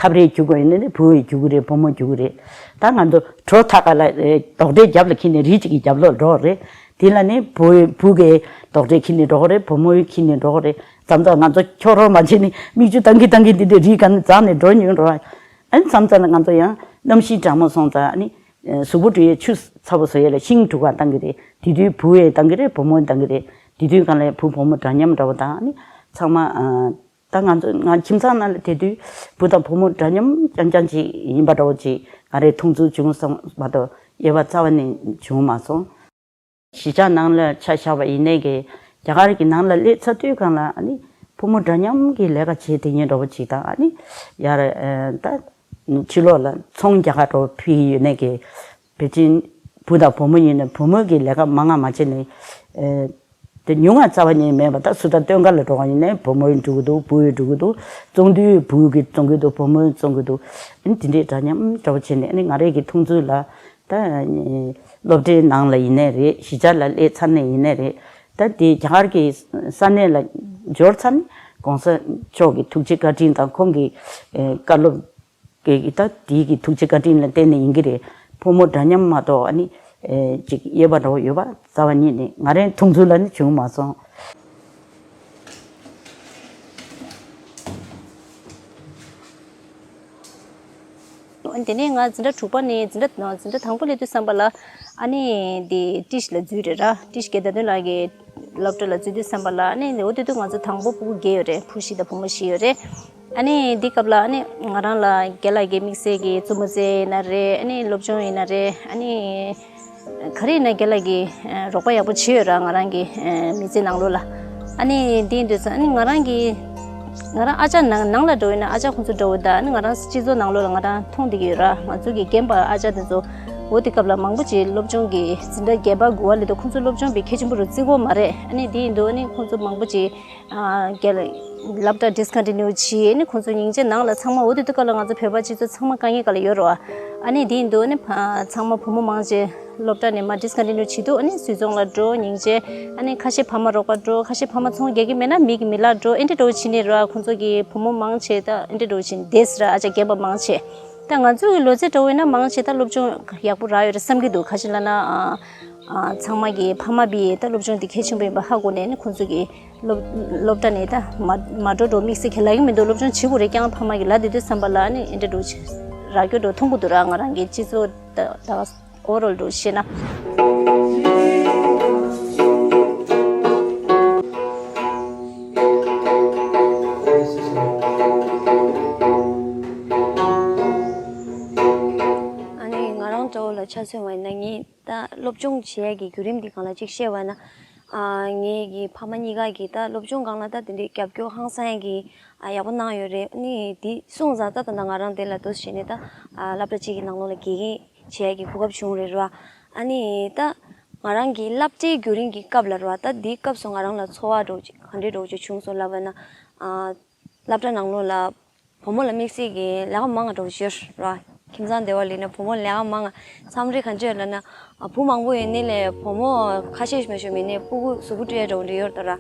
ཐབ་རེ་རྒྱུག་དགོས་ཡིན་ན་ནི་བུ་ཡིས་རྒྱུག་གི་རེད། བུ་མོ་རྒྱུག་གི་རེད། ད་ང་ཚོ་གྲོ་ཐག་ག་ལ་རྡོག་སྒྲའི་རྒྱབ་ལ་འཁྱེར་ནས་རི་གཅིག་གི་རྒྱབ་ལོགས་འགྲོ་རེད། དེ་ལ་ནི་བུ་བུ་གིས་རྡོག་སྒྲ་འཁྱེར་ནས་འགྲོ་གི་རེད། བུ་མོས་འཁྱེར་ནས་འགྲོ་གི་རེད། མཚམས་མཚམས་ང་ཚོ་ཁྱོ་རོགས་མ་བྱས་ནས་མིག་ཆུ་བཏང་གི་བཏང་གི་འདི་འདྲའི་རི་ག་ནས་འཛེགས་ནས་འགྲོ་མྱོང་རེད། ཨ་ནི་མཚམས་མཚམས་ལ་ང་ཚོ་ཡང་གནམ་གཤིས་གྲང་མོ་སོང་ཙང་ཨ་ནི་གཟུགས་པོ་བཀྲུ་ཡས་ཆུ་ཚ་པོ་བཟོ་ཡས་ལ་ཤིང་དྲུག་ག་བཏང་གི་རེད། དེ་དུས་བུ་ཡིས་བཏང་གི་རེད། བུ་མོས་བཏང་གི་རེད། དེ་དུས་སྒང་ལ་བུ་བུ་མོ་འདྲ་མཉམ་འདྲ་བོ་དང་ཨ་ནི་ཚང་མ་ཨ། ད་ང་ཚོ་ང་ཁྱིམ་ཚང་ནང་ལ་དེ་དུས་བུ་དང་བུ་མོ་འདྲ་མཉམ་རྐྱང་རྐྱང་ཅིག་ཡིན་པ་འདྲ་བོ་ཅིག་ང་རའི་མཐོང་ཚུལ་བྱུང་སོང་མ་གཏོགས་དབྱེ་བ་རྩ་བ་ནས་བྱུང་མ་སོང་། གཞིས་ཆགས་ནང་ལ་ཆ་བཞག་པ་ཡིན་ནའི་གི་རྒྱ་གར་གྱི་ནང་ལ་སླེབས་ཚར་དུས་སྒང་ལ་ཨ་ནི་བུ་མོ་འདྲ་མཉམ་གྱི་ལས་ཀ་བྱེད་བསྡད་མཁན་འདྲ་བོ་ཅིག་དང་ཨ་ནི་ཡར་ད་ཕྱི་ལོགས་ལ་ཚོང་རྒྱག་ག་འགྲོ་ཕི་ཡོད་ནའི་གི་ཕལ་ཆེར་བུ་དང་བུ་མོ་ཡིན་ན་བུ་མོ་གི་ལས་ཀ་མང་ང་མ་བྱས་ནས། ཨེ། དེ་ཉུང་ང་རྩ་བ་ཉིད་མེད་པ་ད་སུ་ད་སྟོན་ཁ་ལ་འགྲོ་བ་ཡིན་ནའི་བུ་མོས་འགྲོ་གི་འདུག་བུས་འགྲོ་གི་འདུག་བཙོང་དུས་བུ་གིས་བཙོང་གི་འདུག་བུ་མོས་བཙོང་གི་འདུག་ཨ་ནི་དེ་འདྲའི་འདྲ་མཉམ་འདྲ་བོ་བྱས་ནས་ཨ་ནི་ང་རའི་གི་མཐོང་ཚུལ་ལ་ད་སློབ་གྲྭའི་ནང་ལ་ཡིན་ནའི་རེད། གཞིས་ཆགས་ལ་སླེབས་ཚར་ནས་ཡིན་ནའི་རེད། ད་དེ་རྒྱ་གར་གྱི་ས་གནས་ལ་འབྱོར་ཚར་ནས་གོང་ས་མཆོག་གི་ཐུགས་རྗེ་བཀའ་དྲིན་དང་ཁོང་གི་ཨེ་བཀའ་སློབ། གི་ད་དེའི་གི་ཐུགས་རྗེ་བཀའ་དྲིན་ལ་བརྟེན་ནས་ཡིན་གྱི་རེད། བུ་མོ་འདྲ་མཉམ་མ་གཏོགས་ཨ་ནི་ཨེ་ཅིག་དབྱེ་བ་འདྲ་བོ་ཡོད་པ་རྩ་བ་ཉིད་ནས་ང་རའི་མཐོང་ཚུལ་ལ་ནི་བྱུང་མ་སོང་། དེ་ནས་ང་འཛིན་གྲྭ་དྲུག་པ་ནས་འཛིན་གྲྭ་འཛིན་གྲྭ་དང་པོ་སླེབས་དུས་ཙམ་པ་ལ་ཨ་ནི་དེ་ཏི་ཤི་ལ་འཛུལ་རེད་ར། ཏི་ཤི་དགེ་ཟླ་དོན་ལགས་ཀྱི་སློབ་གྲྭ་ལ་འཛུལ་དུས་ཙམ་པ་ལ་ཨ་ནི་འོ་དེ་དུས་ང་ཚོ་དང་པོ་སྤུ་གུ་བརྒྱད་ཡོད་རེད། བུ་བཞི་དང་བུ་མོ་བཞི་ཡོད་རེད། ཨ་ནི་འདི་སྐབས་ལ་ཨ་ནི་ང་རང་ལ་རྒན་ལགས་ཀྱིས་དམིགས་བསལ་གྱི་རྩུབ་མོ་རྩེད་ཡིན་ན་རེད། ཨ་ནི་སློབ་སྦྱོང་ཡིན་ན་རེད། ཨ་ནི་ག་རེ་ཡིན་ན་རྒན་ལགས་ཀྱིས་རོགས་པ་ཡག་པོ་བྱས་ཡོད་ར། ང་རང་གི་མི་ཚེ་ནང་ལོགས་ལ། ཨ་ནི་འདི་ཡིན་དུས་ཙང་ཨ་ནི་ང་རང་གི་ང་རང་ཨ་ཅག་ནང་ནང་ལ་འགྲོ་ཡིན་ན་ཨ་ཅག་ཁོང་ཚོ་འདྲ་བོ་ད་ཨ་ནི་ང་རང་སྤྱི་ཚོགས་ནང་ལོགས་ལ་ང་རང་མཐོང་བསྡད་ཀྱི་ཡོད་ར། ང་ཚོ་གི་རྒན་པ་ཨ་ཅག་དེ་ཚོ་འོ་དེ་སྐབས་ལ་མང་པོ་ཅིག་སློབ་སྦྱོང་གི་འཛིན་གྲྭ་བརྒྱད་པ་དགུ་པ་སླེབས་དུས་ཁོང་ཚོ་སློབ་སྦྱོང་པའི་གལ་ཆེན་པོ་རུ་བརྩི་གི་ཡོད་མ་རེད། ཨ་ནི་འདི་ཡིན་དུས་ཨ་ནི་ཁོང་ཚོ་མང་པོ་ཅིག་ཨ་རྒན་ལགས་སློབ་གྲྭ་ཌིས་ཀོན་ཊི་ནིའུ་བྱས། ཨ་ནི་ཁོང་ཚོ་སྙིང་རྗེ་ནང་ལ་ཚང་མ་འོ་དེ་དུས་སྐབས་ལ་ང་ཚོ་བོད་པ་སྤྱི་ཚོགས་ཚང་མ་དཀའ་ངལ་སྒང་ལ་ཡོད་རེད་བ། ཨ་ནི་དེ་ཡིན་དུས་ཨ་ནི་ཕ་ཚང་མ་བུ་མོ་མང་ཆེ་སློབ་གྲྭ་ནས་མར་ཌིས་ཀོན་ཊི་ནིའུ་བྱེད་དུས་ཨ་ནི་སུད་ཚོང་ལ་འགྲོ། སྙིང་རྗེ་ཨ་ནི་ཁ་ཤས་ཕ་མ་རོགས་པ་འགྲོ། ཁ་ཤས་ཕ་མ་ཚོང་རྒྱག་གི་མེད་ན་མི་གི་མི་ལ་འགྲོ། ཨེ་འདྲ་འགྲོ་བྱེད་ནས་རེད་བ། ཁོང་ཚོ་གི་བུ་མོ་མང་ཆེ་ད་ཨེ་འདྲ་འགྲོ་བྱེད་བསྡད་ཟེར་ར། ཨ་ཅག་རྒན་པ་མང་ཆེ། ད་ང་ཚོ་གི་ལོ་ཚད་འདྲ་བོ་ཡིན་ན་མང་ཆེ་ད་སློབ་སྦྱོང་ཡག་པོ་རག་ཡོད་རེད་བསམ་གྱི་འདུག་ག་ཞིག་ལབ་ན་ཨ་ཨ་ཚང་མ་གི་ཕ་མ་བི་ད་སློབ་སྦྱོང་འདི་གལ་ཆེན་པོ་ཡིན་པ་ཧ་གོ་ནས་ནི་ཁོང་ཚོ་གི་སློབ་སློབ་གྲྭ་ནས་ད་མ་མ་འགྲོ་འགྲོ་དམིགས་བསལ་གྱི་ལབ་ཀྱི་མི་འདུག་སློབ་སྦྱོང་བྱེད་དགོས་རེད། ཀྱང་ཕ་མ་གི་ལབ་བསྡད་དུས་ཙམ་པ་ལ་ནི་ཨེ་འདྲ་འགྲོ་རག་རྒྱུ་འགྲོ་མཐོང་གི་འདུག་ར། ང་རང་གི་སྤྱི་ཚོགས་ད་ད་ཨོ་རོལ་འགྲོ་བཤད་ན། ཨ་ནི་ང་རང་འདྲ་བོ་ལ་ཆ་མཚོན་པ་ཡིན་ན་ངས་ད་སློབ་སྦྱོང་བྱེད་ཡས་ཀྱི་བརྒྱུད་རིམ་འདི་སྒང་ལ་ཅིག་བཤད་པ་ན། ཨ་ངེད་ཀྱི་ཕ་མ་གཉིས་ཀ་གིས་ད་སློབ་སྦྱོང་སྒང་ལ་ད་དེ་འདྲའི་རྒྱབ་སྐྱོར་ཧང་སང་ཡས་ཀྱི་ཨ་ཡག་པོ་གནང་ཡོད་རེད། ཨ་ནི་འདི་སོང་ཙང་ད་ད་ལྟ་ང་རང་དེ་ལ་འདུག་བྱས་ནས་ད་ཨ་སློབ་གྲྭ་གཅིག་གི་ནང་ལོགས་ལ་དགེ་རྒན་བྱེད་ཡས་ཀྱི་གོ་སྐབས་བྱུང་རེད་ར། ཨ་ནི་ད་ང་རང་གི་སློབ་གྲྭའི་བརྒྱུད་རིམ་གྱི་སྐབས་ལ་ར་ད་འདིའི་སྐབས་སུ་ང་རང་ལ་ཚོར་བ་འདྲ་བོ་ཅིག་ག་འདྲའི་འདྲ་བོ་ཅིག་བྱུང་སོང་ལབ་པ་ན། ཨ་སློབ་གྲྭ་ནང་ལོགས་ལ་བུ་མོ་ལ་དམིགས་བསལ་གྱི་ལས་ཀ་མང་བ་འདྲ་བོ་ཡོད་ར། ཁྱིམ་ཚང་བདེ་བ་ལེགས་ན་བུ་མོ་ལས་ཀ་མང་ང་། མཚམས་རེ་གང་ཅི་ཡོད་ལབ་ན། ཨ། བུ་མང་པོ་ཡོད་ནི་ལས་བུ་མོ་ཁ་ཤས་ཤིག་མ་ཞུ་མི་ནི་སྤུ་གུ་གཟུགས་པོ་སྤྲོད་ཡ་འདྲ་བོ་འདྲ་ཡོད་རེད་ད་ར།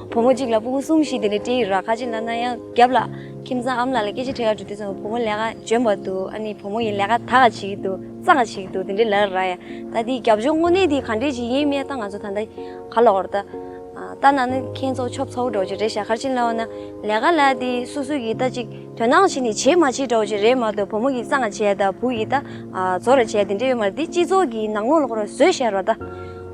བུ་མོ་གཅིག་ལ་སྤུ་གུ་གསུམ་བཞི་དེ་འདྲ་སྤྲད་ཡོད་ར། ཁ་ཅིག་ལབ་ན་ཡང་རྒྱབ་ལ་ཁྱིམ་ཚང་ཨ་མ་ལགས་ལ་སྐད་ཆ་དྲི་ག་འགྲོ་དུས་ཙམ་བུ་མོ་ལས་ཀ་འཇོན་པ་འདུག་ཨ་ནི་བུ་མོ་ཡི་ལས་ཀ་དག་ག་བྱེད་ཀྱི་འདུག་གཙང་ག་བྱེད་ཀྱི་འདུག་དེ་འདྲ་ལབ་ར་ཡ། ད་དེའི་རྒྱབ་ལྗོངས་དངོས་གནས་དེ་ག་འདྲས་ཅིག་ཡིན་མེད་ད་ང་ཚོ་ད་ལྟ་ག་ལབ་དགོས་རེད་ད། ཨ། ལྟ་ན་ནི་ཁྱེད་ཚོ་ཆོབ་ཚ་བོ་འདྲ་བོ་ཅིག་རེད་ཤག་ག་རེ་བྱས་ནས་ལབ་ན། ལས་ཀ་ལ་དེ་སོ་སོ་ཡི་ད་ཅིག་དོ་སྣང་བྱས་ནས་བྱེད་མ་བྱེད་འདྲ་བོ་ཅིག་རེད་མ་གཏོགས་བུ་མོ་གིས་གཙང་མ་བྱས་དང་བུ་ཡིས་ད། ཨ། བཙོག་ར་བྱས་དེ་འདྲ་ཡོད་མ་རེད། དེ་སྤྱི་ཚོགས་ཀྱི་ནང་ལོགས་ལ་ཁོ་རང་བཟོས་བཞག་ར་ད།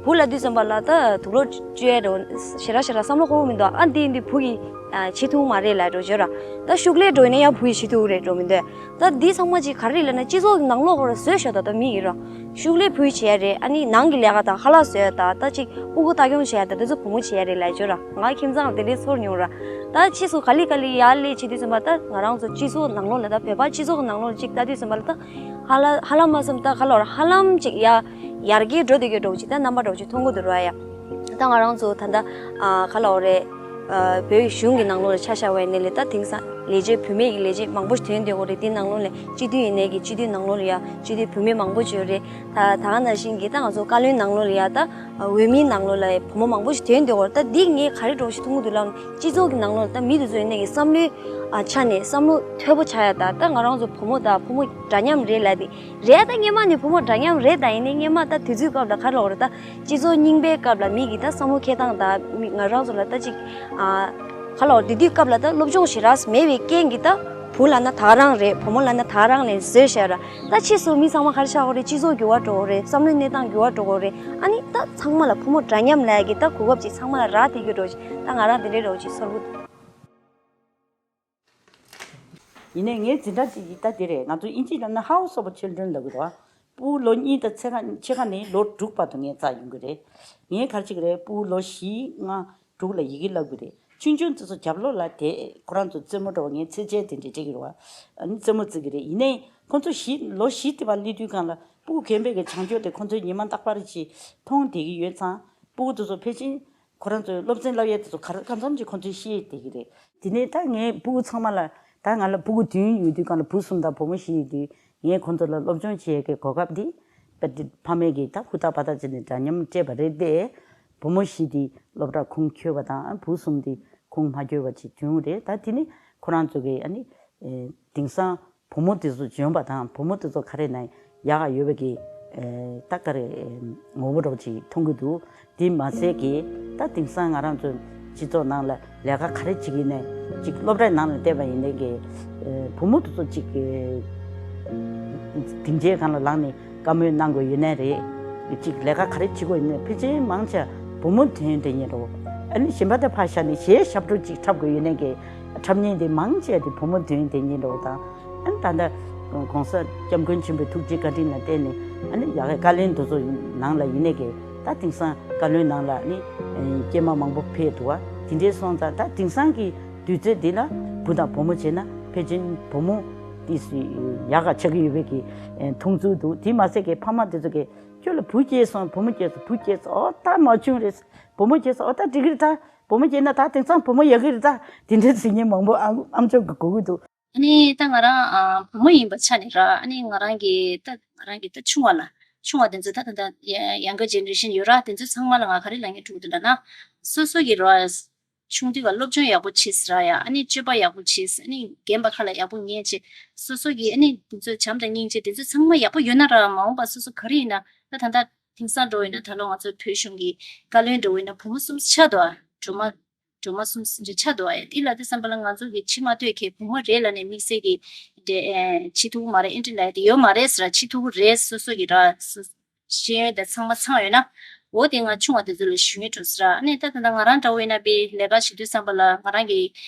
བུ་ལབ་དུས་ཙམ་པ་ལ་ད་དུག་ལོག་བཅོས་ཡ་འདྲ་བོ་ཞེ་དྲག་ཞེ་དྲག་བསམ་བློ་འཁོར་གྱི་མི་འདུག་ཨ་འདི་འདི་བུ་ཡིས་བྱེད་ཐུབ་མ་རེད་ལབ་འདྲ་བོ་བརྗོད་ར། ད་ཤུགས་ལས་འགྲོ་ཡིན་ན་ཡང་བུ་ཡིས་བྱེད་ཐུབ་རེད་འགྲོ་མི་འདུག་ད་འདི་ཚང་མ་ཅིག་ག་རེ་རེད་ལབ་ན་སྤྱི་ཚོགས་ཀྱི་ནང་ལོགས་ཁོ་རང་བཟོས་བཞག་ད་ད་མི་ཡིན་ར། ཤུགས་ལས་བུ་ཡིས་བྱེད་ཡ་རེད། ཨ་ནི་ནང་གི་ལས་ཀ་དང་ཧ་ལམ་བཟོས་ཡ་དང་ད་ཅིག་སྤུ་གུ་ལྟ་སྐྱོང་བྱེད་ཡ་དང་དེ་ཚོ་བུ་མོ་བྱེད་ཡ་རེད་ལབ་བརྗོད་ར། ང་ཁྱིམ་ཚང་ལ་དེ་འདྲའི་ཚོར་མྱོང་ར། ད་ཕྱིས་སུ་ག་ལེ་ག་ལེ་ཡར་སླེབས་བྱེད་དུས་ཙམ་པ་ད་ང་རང་ཚོ་སྤྱི་ཚོགས་ནང་ལོགས་ལ་ད་བོད་པ་སྤྱི་ཚོགས་ནང་ལོགས་ལ་ཅིག་ལྟ་དུས་ཙམ་པ་ལ་ད་ཧ་ལ་ཧ་ལམ་མ་བསམ་ད་ག་ལབ་ར་ཧ་ལམ་ཅིག་ཡ་ཡར་རྒྱས་འགྲོ་བསྡད་ཀྱི་འདྲ་བོ་ཅིག་ད་རྣམ་པ་འདྲ་བོ་ཅིག་མཐོང་གི་འདུག་ར་ཡ། ད་ང་རང་ཚོ་ད་ལྟ་ཨ་ག་ལབ་དགོས་རེད། ཨ། བོད་གཞུང་གི་ནང་ལོགས་ལ་ཆ་བཞག་པ་ཡིན་ནའི་ལས་ད་དེང་སང་ལས་བྱེད་བུད་མེད་ཀྱི་ལས་བྱེད་མང་པོ་ཞིག་ཐོན་བསྡད་ཡོད་རེད། དེའི་ནང་ལོགས་ལ་སྤྱི་འཐུས་ཡིན་ནའི་གི་སྤྱི་འཐུས་ནང་ལོགས་ལ་ཡ་སྤྱི་འཐུས་བུད་མེད་མང་པོ་ཅིག་ཡོད་རེད། ད་ད་ག་ནང་བཞིན་གྱི་ད་ང་ཚོ་བཀའ་བློན་ནང་ལོགས་ལ་ཡ་ད་འོས་མིའི་ནང་ལོགས་ལ་ཡ་བུ་མོ་མང་པོ་ཞིག་ཐོན་བསྡད་ཡོད་རེད། ད་འདི་ངས་ག་རེ་འདྲ་བོ་ཞིག་མཐོང་གི་འདུག་ལབ་ན་སྤྱི་ཚོགས་ཀྱི་ནང་ལོགས་ལ་ད་མི་དེ་ཚོ་ཡིན་ནའི་གི་བསམ་བློའི་ཨ་ཆ་ནས་བསམ་བློ་མཐོ་པོ་ཆགས་ཡ་ད་ད་ང་རང་ཚོ་བུ་མོ་དང་བུ་མོ་འདྲ་མཉམ་རེད་ལབ་དེ་རེད། ད་སྔོན་མ་ནས་བུ་མོ་འདྲ་མཉམ་རེད། ད་ཡིན་ནའི་སྔོན་མ་ད་དུས་ཚོད་སྐབས་ལ་ག་རེ་ལབ་དགོས་རེད་ད། སྤྱི་ཚོགས་རྙིང་པའི་སྐབས་ལ་མི་གི་ད་བསམ་བློ་འཁྱེར་སྟངས་དང་མི་ང་རང་ཚོ་ལ་ད་ཅིག་ཨ་ག་ལབ་དགོས་དེ་དུས་སྐབས་ལ་ད་སློབ་སྦྱོང་ཞེ་དྲག་མེད་པའི་རྐྱེན་གྱིས་ད་བུ་ལབ་ན་ད་ག་རང་རེད། བུ་མོ་ལབ་ན་ད་ག་རང་ལབ་བཟོས་བཞག་ར། ད་ཕྱིས་སུ་མི་ཚང་མ་ག་རེ་ཆགས་ཡོད་རེད། སྤྱི་ཚོགས་འགྱུར་བ་འགྲོ་གི་རེད། བསམ་བློའི་གནས་སྟངས་འགྱུར་བ་འགྲོ་གི་རེད། ཨ་ནི་ད་ཚང་མ་ལ་བུ་མོ་འདྲ་མཉམ་ལབ་ཀྱི་ད་གོ་སྐབས་ཅིག་ཚང་མ་ལ་རག་བསྡད་ཀྱི་འདྲ་བོ་ཅིག་ད་ང་རང་དེ་འདྲའི་འདྲ་བོ་ཅིག་ཚོར་གི་འདུག་ཡིན་ནའི་ངའི་འཛིན་གྲྭ་དེ་ད་དེ་རེད། ང་ཚོ་དབྱིན་ཇིའི་ནང་ན་House of Children ལབ་གི་རེད་བ། སྤུ་གུ་ལོ་གཉིས་དང་ཕྱེད་ཀ་ཕྱེད་ཀ་ནས་ལོ་དྲུག་བར་དུ་ངས་བཙལ་ཡོང་གི་རེད། ངས་ག་རེ་བྱེད་ཀྱི་རེད། སྤུ་གུ་ལོ་བཞི་ལྔ་དྲུག་ལ་ཡི་གེ་བསླབ་གི་རེད། ཆུང་ཆུང་དེ་ཚོ་རྒྱབ་ལོགས་ལ་དེ་ཁོ་རང་ཚོ་རྩེད་མོ་འདྲ་བོ་ངས་ཚིག་ཇལ་དེ་འདྲས་སྤྲད་ཀྱི་རེད་བ། ཨ་ནི་རྩེད་མོ་རྩེ་གི་རེད། ཡིན་ནའི་ཁོ་ཚོ་བཞི་ལོ་བཞི་དེ་བར་སླེབས་དུས་སྒང་ལ་སྤུ་གུ་རྒན་པའི་གི་བྱང་ཆུབ་དེ་ཁོ་ཚོས་ཉི་མ་རྟག་པར་ཅིག་མཐོང་བསྡད་ཀྱི་ཡོད་ཙང་། སྤུ་གུ་དེ་ཚོ་ཕལ་ཆེར་ཁོ་རང་ཚོའི་སློབ་ཚན་བསླབ་ཡས་དེ་ཚོ་ག་རེ་གང་འཚམ་ཅིག་ཁོ་ཚོས་ཤེས་བསྡད་ཀྱི་རེད། དེ་ནས་ད་ངའི་སྤུ་གུ་ཚང་མ་ལ་ད་ང་ལ་སྤུ་གུ་བདུན་ཡོད་དུས་སྒང་ལ་བུ་གསུམ་དང་བུ་མོ་བཞི་ཡོད་དུས་ངས་ཁོ་ཚོ་ལ་སློབ་སྦྱོང་བྱེད་ཡས་ཀྱི་གོ་སྐབས་འདི་ཕ་མས་ཀྱིས་ད་ཧུར་ཐག་འབད་ཐག་བྱས་ནས་འདྲ་མཉམ་སྤྲད་པ་རེད་དེ། བུ་མོ་བཞི་དེ་སློབ་གྲྭ་ཁུངས་འཁྱོལ་བ་དང་བུ་གསུམ་དེ་ཁུངས་མ་འཁྱོལ་བ་ཅིག་བྱུང་རེད། ད་དེ་ནི་ཁོ་རང་ཚོ་གི་ཨ་ནི་ཨེ་དེང་སང་བུ་མོ་དེ་ཚོ་འཇོན་པ་དང་བུ་མོ་དེ་ཚོ་ག་རེ་ན་ཡག་ག་ཡོད་པའི་གི་ཨེ་ད་ག་རེ་ངོ་བོ་འདྲ་བོ་ཅིག་མཐོང་གི་འདུག་དེ་མ་ཟད་ཀྱི་ད་དེང་སང་ང་རང་ཚོ་སྤྱི་ཚོགས་ནང་ལ་ལས་ཀ་ག་རེ་བྱེད་ཀྱི་ནས་ཅིག་སློབ་གྲྭའི་ནང་ལ་བལྟས་པ་ཡིན་ནའི་གི་ཨེ་བུ་མོ་དེ་ཚོ་ཅིག་ཨེ་སྡིངས་ཆའི་སྒང་ལ་ལངས་ནས་བཀའ་མོལ་གནང་དགོས་ཡོད་ནའི་རེད། ཅིག་ལས་ཀ་ག་རེ་བྱེད་དགོས་ཡོད་ནའི་ཕལ་ཆེར་མང་ཆེ་བུ་མོ་དོན་དེ་ཉིད་རེད། ཨ་ནི་གཞན་པ་དེ་ཕར་བཞག་ནས་གཞས་ཞབས་བྲོ་ཅིག་འཁྲབ་དགོས་ཡོད་ནའི་གི་འཁྲབ་མཁན་དེ་མང་ཆེ་དེ་བུ་མོ་དོན་དེ་ཉིད་རེད་དང་། ཨ་ནི་ད་ལྟ་༸གོང་ས་༸སྐྱབས་མགོན་ཆེན་པོའི་ཐུགས་རྗེ་བཀའ་དྲིན་ལ་བརྟེན་ནས་ཨ་ནི་ཡ་གི་བཀའ་བློན་དེ་ཚོ་ནང་ལ་ཡིན་ནའི་གི་ད་དེང་སང་བཀའ་བློན་ནང་ལ་ནི་སྐྱེས་མ་མང་པོ་ཕེབས་འདུག་བ། དེ་འདྲའི་སོང་ཙང་ད་དེང་སང་གི་དུས་ཚོད་འདི་ལ་བུ་དང་བུ་མོ་བྱས་ན་ཕལ་ཆེར་བུ་མོ་དེ་སུ་ཡག་ག་ཆགས་ཀྱི་ཡོད་པའི་གི་མཐོང་ཚུལ་འདུག་དེ་མ་ཟད་གི་ཕ་མ་དེ་ཚོ་གི་ཁྱོད་ལ་བུ་སྐྱེས་སོང་། བུ་མོ་སྐྱེས་སོང་། བུ་སྐྱེས་སོང་། ཨོ་ད་མ་བྱུང་རེད། བུ་མོ་སྐྱེས་སོང་། ཨོ་ད་འགྲིག་གི་རེད། ད་བུ་མོ་སྐྱེས་ན་ད་དེང་སང་བུ་མོ་ཡག་གི་རེད། ད་དེ་འདྲའི་ཟེར་མཁན་མང་པོ་ཨ་ཨམ་ཅོག་གི་གོ་གི་འདུག་ཨ་ནི་ད་ང་རང་ཨ་བུ་མོ་ཡིན་པ་ཆ་ནས་ར། ཨ་ནི་ང་རང་གི་ད་ང་རང་གི་ད་ཆུང་བ་ལ་ཆུང་བ་དེ་ཚོ་ད་ད་ད་ཡ་younger generation ཡོད་ར། དེ་ཚོ་ཚང་མ་ལ་ང་ག་རེ་ལབ་སྙིང་འདོད་འདུག་ལབ་ན། སོ་སོ་གི་ར་ཆུང་དུས་ཀ་སློབ་སྦྱོང་ཡག་པོ་བྱེད་ཟེར་ར་ཡ། ཨ་ནི་སྤྱོད་པ་ཡག་པོ་བྱེད་ཟེར། ཨ་ནི་རྒན་པ་ཁ་ལ་ཡག་པོ་ཉན་བྱེད། སོ་སོ་གི་ཨ་ནི་དེ་ཚོ་བྱམས་དང་སྙིང་རྗེ་དེ་ཚོ་ཚང་མ་ཡག་པོ་ཡོད་ན་ར། མ་འོངས་པ་སོ་སོ་ག་རེ་ཡིན་ན་ད་ད་ད་དེང་སང་འགྲོ་ཡིན་ན་ད་ལོ་ང་ཚོ་བོད་གཞུང་གི་བཀའ་བློན་འགྲོ་ཡིན་ན་བུ་མོ་གསུམ་ཆགས་འདུག་ཨ། སྒྲོལ་མ་སྒྲོལ་མ་གསུམ་འདྲ་ཆགས་འདུག་ཨ། དེ་ལ་དེ་བསམ་པ་ལ་ང་ཚོ་གི་ཕྱི་མ་ལྟོས་ཁེ་བུ་མོ་རེད་ལབ་ནས་དམིགས་བསལ་གྱི་འདྲ་ཨེ་བྱེད་ཐུབ་ཀྱི་མ་རེད། ཨེ་འདྲ་ལབ་ཡ་དེ་ཡོད་མ་རེད་ཟེར། བྱེད་ཐུབ་ཀྱི་རེད། སོ་སོ་གི་ར་སོ་ཤེས་ཡོན་དང་ཚང་མ་ཚང་ཡོད་ན། འོ་དེ་ང་ཆུང་བ་དེ་ཚོ་ལ་ཞུ་སྙིང་འདོད་ཟེར། ཨ་ནི་ད་ད་ལྟ་ང་རང་འདྲ་བོ་ཡིན་ན་པའི་ལས་ཀ་བྱེད་དུས་བསམ་པ་ལ་ང་རང་གི་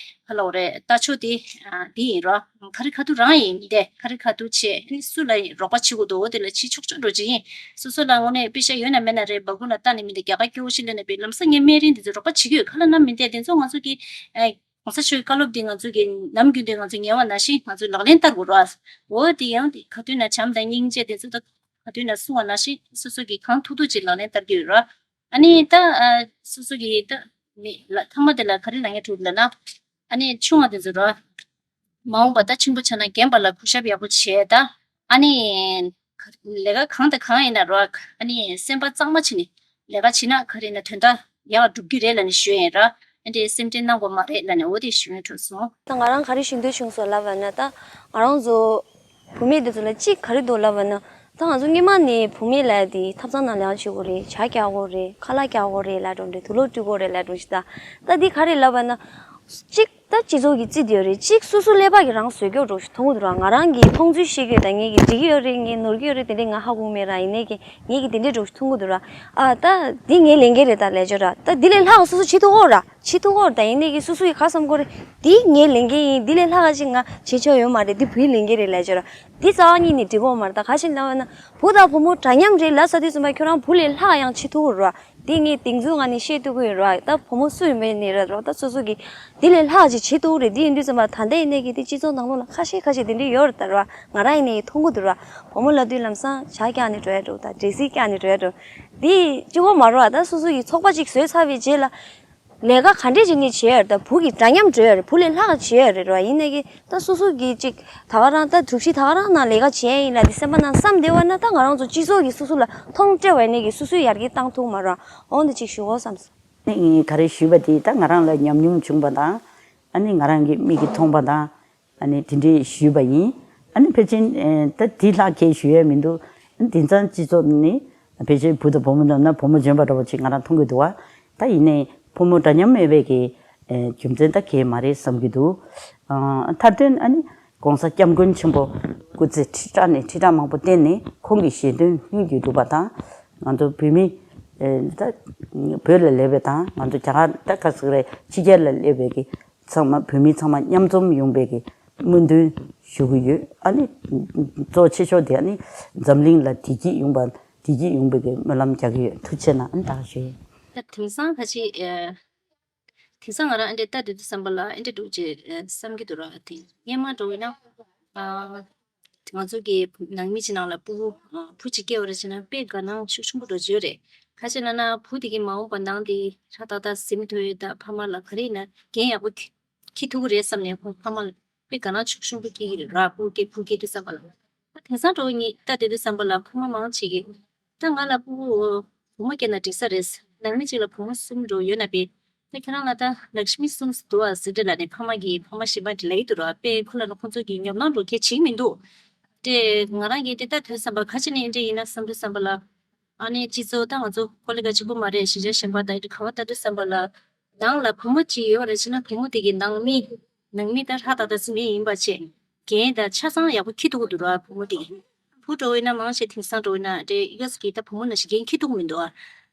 ཧ་ལོ་རེད་ལྟ་ཕྱོགས་དེ་ཨ་འདི་ཡིན་རོ། ཁ་རི་ཁ་ཐུག་རང་ཡིན་མི་དེ་ཁ་རི་ཁ་ཐུག་བྱས། ཨ་ནི་སུ་ལ་རོགས་པ་བྱེད་དགོས་འདུག་འོ་དེ་ལ་བྱེད་ཆོག་ཆོག་འགྲོ་བྱེད་ཡིན། སོ་སོ་ལ་དངོས་གནས་པེ་ཤ་ཡོད་ན་མེད་ན་རེད། སྦ་ཁུག་ན་ལྟ་ནི་མི་འདི་རྒྱ་གར་སྐྱོ་བོ་ཞིག་ལབ་ནས་པའི་ལམ་སང་ངས་སྨན་རིན་འདི་ཚོ་རོགས་པ་བྱེད་ཀྱི་ཡོད། ཁ་ལ་ན་མི་འདི་དེ་ཚོ་ང་ཚོ་གི་ཨེ། གོང་ས་མཆོག་གི་བཀའ་སློབ་འདི་ང་ཚོ་གི་ནམ་རྒྱུན་དུ་ང་ཚོ་ཉན་བ་ནང་བཞིན་ང་ཚོ་ལག་ལེན་བསྟར་དགོས་རེད། འོ་དེ་ཡང་དེ་ག་དུས་ན་བྱམས་དང་སྙིང་རྗེ་དེ་ཚོ་ད་ག་དུས་ན་གསུང་བ་ནང་བཞིན་སོ་སོ་གི་གང་ཐུབ་ཐུབ་ཅིག་ལག་ལེན་བསྟར་གྱི་ཡོད་རེད། ཨ་ནི་ད་ཨ་སོ་སོ་གི་ད་མི་ལ་ཐ་མ་དེ་ལ་ག་རེ་ལབ་ཡ་འདུག་ལབ་ན། ཨ་ནི་ཆུང་བ་དེ་ཚོ་ར། མ་འོངས་པ་ད་ཆེན་པོ་ཆགས་ན་རྒན་པ་ལ་གུས་ཞབས་ཡག་པོ་བྱས་ད། ཨ་ནི་ལས་ཀ་གང་དང་གང་ཡིན་ན་རོ། ཨ་ནི་སེམས་པ་གཙང་མ་བྱས་ནས་ལས་ཀ་བྱས་ན་ག་རེ་ཡིན་ན་དོན་དག་ཡག་འགྲུབ་ཀྱི་རེད་ལབ་ནས་ཞུ་ཡིན་ར། ཨ་འདྲའི་སེམས་ཁྲལ་གནང་དགོས་མ་རེད་ལབ་ནས་འོ་དེ་ཞུ་ཡིན་འགྲོ་སོང་། ད་ང་རང་ག་རེ་ཞུ་འདོད་བྱུང་སོང་ལབ་པ་ན། ད་ང་རང་ཚོ་བུད་མེད་དེ་ཚོ་ལ་གཅིག་ག་རེ་འདུག་ལབ་པ་ན། ད་ང་ཚོ་སྔོན་མ་ནས་བུད་མེད་ལབ་དེ་ཐབ་ཚང་ནང་ལས་ཀ་བྱེད་དགོས་རེད། ཇ་རྒྱག་དགོས་རེད། ཁ་ལག་རྒྱག་དགོས་རེད་ལབ་འགྲོ་འདྲ། དུག་ལོག་བཀྲུ་དགོས་རེད་ལབ་འགྲོ་ཞིག་ད་ད་འདི་ག་རེ་ལབ་པ་ན། གཅིག་ད་སྤྱི་ཚོགས་ཀྱིས་བརྩི་བསྡད་ཡོད་རེད། གཅིག་སོ་སོ་ཀླད་པ་གིས་རང་བཟོས་ཀྱོག་འགྲོ་ཞིག་མཐོང་གི་འདུག་ར། ང་རང་གིས་མཐོང་ཚུལ་བཤད་ཀྱི་ཡོད། ད་ངེད་ཀྱིས་འགྲིག་གི་ཡོད་རེད། ངས་ནོར་གྱི་ཡོད་རེད། དེ་འདྲས་ང་ཧ་གོ་མེད་ར། ཡིན་ནའི་གི་ངེད་ཀྱིས་དེ་འདྲས་འགྲོ་ཞིག་མཐོང་གི་འདུག་ར། ཨ་ད་འདི་ངའི་ལས་འགན་རེད། ད་ལས་ཆོག་ར། ད་འདི་ལས་ལྷག་སོ་སོ་བྱེད་ཐུབ་ཀྱོག་ར། བྱེད་ཐུབ་ཀྱོག་ར། ད་ཡིན་ནའི་གི་སོ་སོ་ཡིས་ག་བསམ་གྱོག་རེད། འདི་ངའི་ལས་འགན་ཡིན། འདི་ལས་ལྷག་ཅིག་ང་བྱེད་ཆོག་ཡོད་མ་རེད། འདི་བུའི་ལས་འགན་རེད་ལས་ཆོག་ར། འདི་རྩ་བ་ཉིད་ནས་འགྲིག་གི་ཡོད་མ་རེད། ད་ག་ཞིག་ལབ་པ་ན། བུ་དང་བུ་མོ་འདྲ་མཉམ་རེད་ལབ་ཚར་དུས་ཙམ་པ་ཁྱོད་རང་བུ་ལས་ལྷག་ཡང་བྱེད་ཐུབ་ཀྱི་རེད་ར། འདི་ངས་གདེང་ཚོད་ངང་ནས་བཤད་ཐུབ་ཀྱི་ཡོད་ར། ད་བུ་མོ་སུ་ཡིན་པ་ཡིན་ནའི་ར་ར། ད་སོ་སོ་གིས་འདི་ལས་ལྷག་ཅིག་བྱེད་ཐུབ་ཀྱི་རེད། འདི་ཡིན་དུས་ཙམ་པ་ད་ལྟ་ཡིན་ནའི་གི་དེ་སྤྱི་ཚོགས་ནང་ལོགས་ལ་ཁ་ཤས་ཁ་ཤས་དེ་འདྲས་ཡོད་རེད་ད་ར། ང་རང་ཡིན་ནའི་མཐོང་གི་འདུག་ར། བུ་མོ་ལབ་དུས་ལམ་སང་ཇ་བཀྱག་ནས་འགྲོ་ཡ་འགྲོ། ད་འབྲས་སིལ་བཀྱག་ནས་འགྲོ་ཡ་འགྲོ། འདི་གཅིག་པོ་མ་རེད་ར། ད་སོ་སོ་གིས་ཚོགས་པ་ཅིག་བཟོས་ཚར་བའི་རྗེས་ལ། ལས་ཀ་ག་འདྲས་བྱས་ནས་བྱས་ཡོད་རེད། ད་བུ་གིས་འདྲ་མཉམ་འགྲོ་ཡོད་རེད། བུ་ལས་ལྷག་བྱས་ཡོད་རེད་ར། ཡིན་ནའི་གི་ད་སོ་སོ་གིས་ཅིག་ད་ག་རང་ད་གྲུ་བཞི་ད་ག་རང་ནང་ལས་ཀ་བྱས་ཡིན་ལབ་དེ་སེམས་པ་ནང་བསམ་བསྡད་པ་ན། ད་ང་རང་ཚོ་སྤྱི་ཚོགས་ཀྱིས་སོ་སོ་ལ་མཐོང་སྤྲད་པ་ཡིན་ནའི་གི་སོ་སོས་ཡར་རྒྱས་བཏང་ཐུབ་མ་རེད། འོ་འདི་ཅིག་ཞུ་དགོས་བསམ་སོང་། ཨ་ནི་ག་རེ་ཞུས་པ་དེ་ད་ང་རང་ལ་ཉམས་མྱོང་བྱུང་བ་དང་། ཨ་ནི་ང་རང་གི་མིག་གིས་མཐོང་བ་དང་། ཨ་ནི་དེ་འདྲས་ཞུས་པ་ཡིན། ཨ་ནི་ཕལ་ཆེར་ཨེ་ད་དེ་ལྷག་གས་ཞུ་ཡས་མི་འདུག་ཨ་ནི་དེང་སང་སྤྱི་ཚོགས་ནི་ཕལ་ཆེར་བུ་དང་བུ་མོ་ནང་ན་བུ་མོ་འཇོན་པ་འདྲ་བོ་ཅིག་ང་རང་མཐོང་གི་འདུག་བ། ད་ཡིན་ནའི་ཕོ་མོ་འདྲ་མཉམ་མེད་པའི་གི་ཨེ་རྒྱུ་མཚན་ད་གས་མ་རེད་བསམ་གྱི་འདུག་ཨ་མཐར་དོན་ཨ་ནི་༸གོང་ས་༸སྐྱབས་མགོན་ཆེན་པོ་སྐུ་ཚེ་ཁྲི་ཕྲག་ནས་ཁྲི་ཕྲག་མང་པོ་བརྟན་ནས་ཁོང་གི་ཞལ་འདོན་སྙིང་བསྡུས་འདུག་པ་དང་། ང་ཚོ་བོད་མི་ཨེ་ད་བོད་ལ་སླེབས་པའི་དང་ང་ཚོ་རྒྱ་གར་ད་ག་ཟེར་རེད། ཕྱི་རྒྱལ་ལ་སླེབས་པའི་གི་ཚང་མ་བོད་མི་ཚང་མ་མཉམ་འཛོམས་ཡོང་བའི་གི་སྨོན་འདུན་ཞུ་གི་ཡོད། ཨ་ནི་གཙོ་ཆེ་ཤོས་དེ་ཨ་ནི་འཛམ་གླིང་ལ་བདེ་སྐྱིད་ཡོང་བ་བདེ་སྐྱིད་ཡོང་བའི་གི་སྨོན་ལམ་རྒྱག་གི་ཡོད། ཐུགས་རྗེ་གནང་། ཨ་ནི་ད་ག་ཞུ་ཡིན། ད་དེང་སང་ཁ་ཅིག་ཨ་དེང་སང་ང་རང་ཨ་འདྲས་ལྟ་དུས་དུས་བསམ་པ་ལ་ཨ་འདྲས་འདུག་ཅེས་ཨ་བསམ་གྱི་འདུག་ར། དེ་སྔོན་མ་འདྲ་བོ་ཡིན་ན་ཨ་ང་ཚོ་གི་ནང་མི་ཅིག་ནང་ལ་སྤུ་གུ་ཨ་བུ་གཅིག་སྐྱེ་བ་རེད་ཅེ་ན་དཔེ་དགའ་སྣང་ཤུགས་ཆེན་པོ་འདྲ་བོ་ཅིག་ཡོད་རེད། ག་ཅེ་ན་ན་བུ་དེ་གི་མ་འོངས་པ་ནང་དེ་ཧྲ་ཏག་ཏག་ཟིན་ཐུབ་ཡོད། ད་ཕ་མ་ལ་ག་རེ་ཡིན་ན་འགན་ཡག་པོ་འཁྱེར་ཐུབ་ཀྱི་རེད་བསམ་ནས་ཁོང་ཕ་མ་ལ་དཔེ་དགའ་སྣང་ཤུགས་ཆེན་པོ་སྐྱེ་གི་རེད་ར། སྤུ་གུ་སྐྱེ་བུ་སྐྱེ་དུས་བསམ་པ་ལ། ད་དེང་སང་འགྲོ་བ་ཉིད་ལྟ་དུས་དུས་བསམ་པ་ལ་ཕ་མ་མང་ཆེ་གི་ད་ང་ལ་སྤུ་གུ་བུ་མོ་སྐྱེས་ན་འགྲིག་ས་རེད། ནང་མི་གཅིག་ལ་བུ་མོ་གསུམ་འགྲོ་ཡོད་ན་པས། ད་ཁྱེད་རང་ལ་ད་ལག་ཤི་མི་གསུམ་འདུག་ཨ་ཟེར་ཏེ་ལབ་ནས་ཕ་མ་གིས་ཕ་མ་གཞན་པ་འདྲ་ལབ་ཀྱི་འདུག་ར། དཔེ་ཁོ་ལ་ནི་ཁོ་ཚོ་གི་ཉོབ་སྣང་འགྲོ་གལ་ཆེ་གི་མི་འདུག་དེ་ང་རང་གིས་དེ་ལྟ་དུས་བསམ་པ་ག་ཅི་ནས་འདྲ་ཡིན་ན་བསམ་དུས་བསམ་པ་ལ། ཨ་ནི་སྤྱི་ཚོགས་ད་ང་ཚོ་ཀོ་ལི་ག་གཅིག་པུ་མ་རེད། གཞིས་ཆགས་གཞན་པ་དང་ཡིན་ག་བ་ལྟ་དུས་བསམ་པ་ལ། ནང་ལ་བུ་མོ་གཅིག་ཡོད་རེད་ཅེ་ན་བུ་མོ་དེ་གི་ནང་མི་ནང་མི་ད་ཧྲ་ཏག་ཏག་ཟིན་མི་ཡིན་པ་བྱས། འགན་ད་ཆ་ཚང་ཡག་པོ་འཁྱེར་ཐུབ་ཀྱི་འདུག་ར། བུ་མོ་དེ་གི་བུ་འགྲོ་བས་ན་མང་ཆེ་དེང་སང་འགྲོ་བས་ན་དེ་ཡོད་ཀྱི་ད་བུ་མོ་ནང་བཞིན་འགན་འཁྱེར་ཐུབ་ཀྱི་མི་འདུག་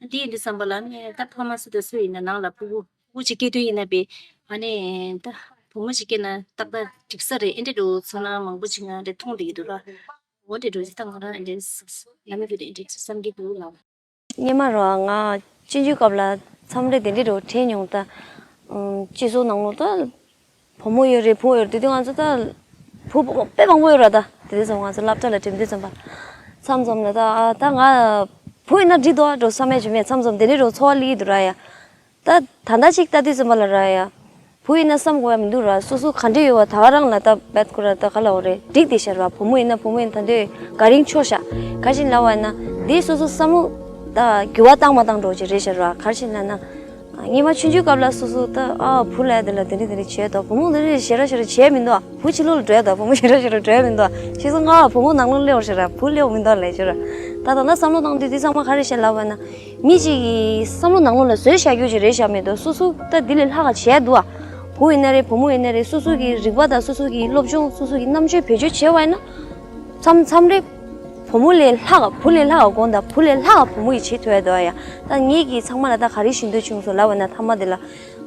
ཨ། དེ་ཡིན་དུས་བསམ་པ་ལ་ནི་ད་ཕ་མ་སུ་དང་སུ་ཡིན་ན་ནང་ལ་སྤུ་གུ་སྤུ་གུ་གཅིག་སྐྱེ་དུས་ཡིན་ན་པས། ཨ་ནི་ད་བུ་མོ་གཅིག་སྐྱེས་ན་ཏག་ཏག་འགྲིག་ས་རེད། ཨེ་འདྲ་འགྲོ་ཚོར་སྣང་མང་པོ་ཅིག་ང་འདྲ་མཐོང་བསྡད་ཀྱི་འདུག་ར། འོ་འདྲ་འགྲོ་ཅི་ད་ང་རང་ཨེ་འདྲ་ལམ་རྒྱུད་དེ་ཨེ་འདྲ་བསམ་གྱི་འདུག་ལ། སྔོན་མ་རོ་ང་སྤྱི་འཐུས་སྐབས་ལ་མཚམས་རེ་དེ་འདྲའི་རོ་དྲན་མྱོང་ད། ཨུམ་སྤྱི་ཚོགས་ནང་ལོགས་ད་བུ་མོ་ཡོད་རེད་བུ་ཡོད་རེད། དེ་དུས་ང་ཚོ་ད་བུ་བུ་མོ་དཔེ་མང་པོ་ཡོད་ར། ད་དེ་དུས་ཙམ་ང་ཚོ་སློབ་གྲྭ་ལ་འགྲིམ་དུས་ཙམ་པ་མཚམས་མཚམས་ལ་ད་ཨ་ད་ང་བུ་ཡིན་ན་འགྲིག་འདུག་ཨ་འགྲོ་བསམ་ཡ་ཅིག་མེད། མཚམས་མཚམས་དེ་འདྲའི་རོ་ཚོར་བ་སླེབས་ཀྱི་འདུག་ར་ཡ། ད་ད་ལྟ་ཅིག་ལྟ་དུས་ཙམ་པ་ལ་ར་ཡ། བུ་ཡིན་ན་བསམ་དགོས་ཡ་མི་འདུག་ར། སོ་སོ་ག་འདྲ་ཡོད་པ་ད་ག་རང་ལ་ད་བད་ཁོ་ར་ད་ག་ལ་འོ་རེད་འགྲིག་བསྡད་ཤག་ར། བུ་མོ་ཡིན་ན་བུ་མོ་ཡིན་ད་འདོད་ག་རིང་ཆོག་ཤག་ག་ཅིག་ལབ་པ་ཡིན་ན་འདི་སོ་སོ་བསམ་བློ་ད་འགྱུར་བ་བཏང་མ་བཏང་འགྲོ་ཅིག་རེད་ཤག་ར། ག་ཅིག་ལབ་ན། སྔོན་མ་ཆུང་ཆུང་སྐབས་ལ་སོ་སོ་ད་ཨ་བུ་ལ་དེ་ལ་དེ་འདྲ་དེ་འདྲ་བྱས་ད་བུ་མོ་དེ་འདྲ་ཞེ་དྲག་ཞེ་དྲག་བྱས་མི་འདུག་ཨ། བུ་ཕྱི་ལོགས་ལ་འགྲོ་ཡ་ད་བུ་མོ་ཞེ་དྲག་ཞེ་དྲག་འགྲོ་ཡ་མི་འདུག་ཨ། ཁྱེད་ཚོ་ང་བུ་མོ་ནང་ལོགས་སླེབས་པ་ཞེ་དྲག་བུ་སླེབས་པ་མི་འདུག་ཨ་ལབ་ཤག་ར། ད་ད་ལྟ་བསམ་བློ་བཏང་དུས་དེ་ཚང་མ་ག་རེ་བཤད་ལབ་པ་ན། མི་གཅིག་གིས་བསམ་བློ་ནང་ལོགས་ལ་བཟོས་བཞག་རྒྱུ་ཅིག་རེད་བཞག་མེད་དོ། སོ་སོ་ད་འདི་ལས་ལྷག་ག་བྱས་འདུག་ཨ། བུ་ཡིན་ན་རེད་བུ་མོ་ཡིན་ན་རེད། སོ་སོ་གི་རིག་པ་དང་སོ་སོ་གི་སློབ་སྦྱོང་སོ་སོ་གི་རྣམ་དཔྱོད་བེད་སྤྱོད་བྱས་པ་ཡིན་ན། མཚམས་མཚམས་རེ་བུ་མོ་ལས་ལྷག་ག་བུ་ལས་ལྷག་ག་དགོངས་དང་བུ་ལས་ལྷག་ག་བུ་མོ་ཡིས་བྱེད་ཐུབ་ཡ་འདུག་ཨ་ཡ། ད་ངེད་ཀྱིས་ཚང་མ་ལ་ད་ག་རེ་ཞུ་འདོད་བྱུང་སོང་ལབ་པ་ན་མཐའ་མ་དེ་ལ།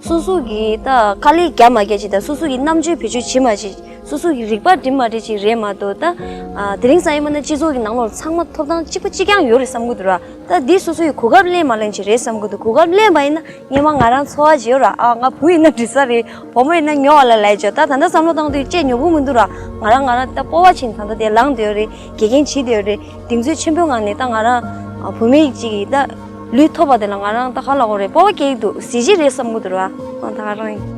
སོ་སོ་གི་ད་དཀའ་ལས་རྒྱག་མ་རྒྱག་ཅིག་དང་སོ་སོ་གི་རྣམ་དཔྱོད་བེད་སྤྱོད་བྱེད་མ་བྱེད། སོ་སོ་གི་རིག་པ་སྒྲིམ་མ་སྒྲིམ་ཅིག་རེད་མ་གཏོགས་ད། ཨ་དེ་རིང་སང་ཉིན་མ་ན་སྤྱི་ཚོགས་ཀྱི་ནང་ལོགས་ཚང་མ་ཐོབ་ཐང་གཅིག་པ་གཅིག་རྐྱང་ཡོད་རེད་བསམ་གི་འདུག་ར། ད་འདི་སོ་སོ་ཡི་གོ་སྐབས་ལེན་མ་ལེན་ཅིག་རེད་བསམ་གི་འདུག་གོ་སྐབས་ལེན་པ་ཡིན་ན་སྔོན་མ་ང་རང་འཚོ་བ་ཅིག་ཡོད་ར། ཨ་ང་བུ་ཡིན་ན་འགྲིག་ས་རེད། བུ་མོ་ཡིན་ན་ཉོ་བ་ལ་ལས་ཅོ། ད་ད་ལྟ་བསམ་བློ་བཏང་དུས་ཅེས་ཉོ་གི་མི་འདུག་ར། ང་རང་ང་རང་ད་སྤོབས་པ་ཕྱིན་ད་ལྟ་དེ་ལངས་བསྡད་ཡོད་རེད། དགེ་རྒན་བྱེད་བསྡད་ཡོད་རེད། གདེང་ཚོད་ཆེན་པོའི་ངང་ནས་ད་ང་རང་ཨ་བུད་མེད་ཅིག་གིས་ད་ལུས་ཐོབ་པ་དེ་ལ་ང་རང་ད་ག་ལ་གོ་རེད། སྤོབས་པ་སྐྱེ་གི་འདུག་གཟི་བརྗིད་རེད་བསམ་གི་འདུག་ར། ཨ་ད་ག་རང་ཡིན།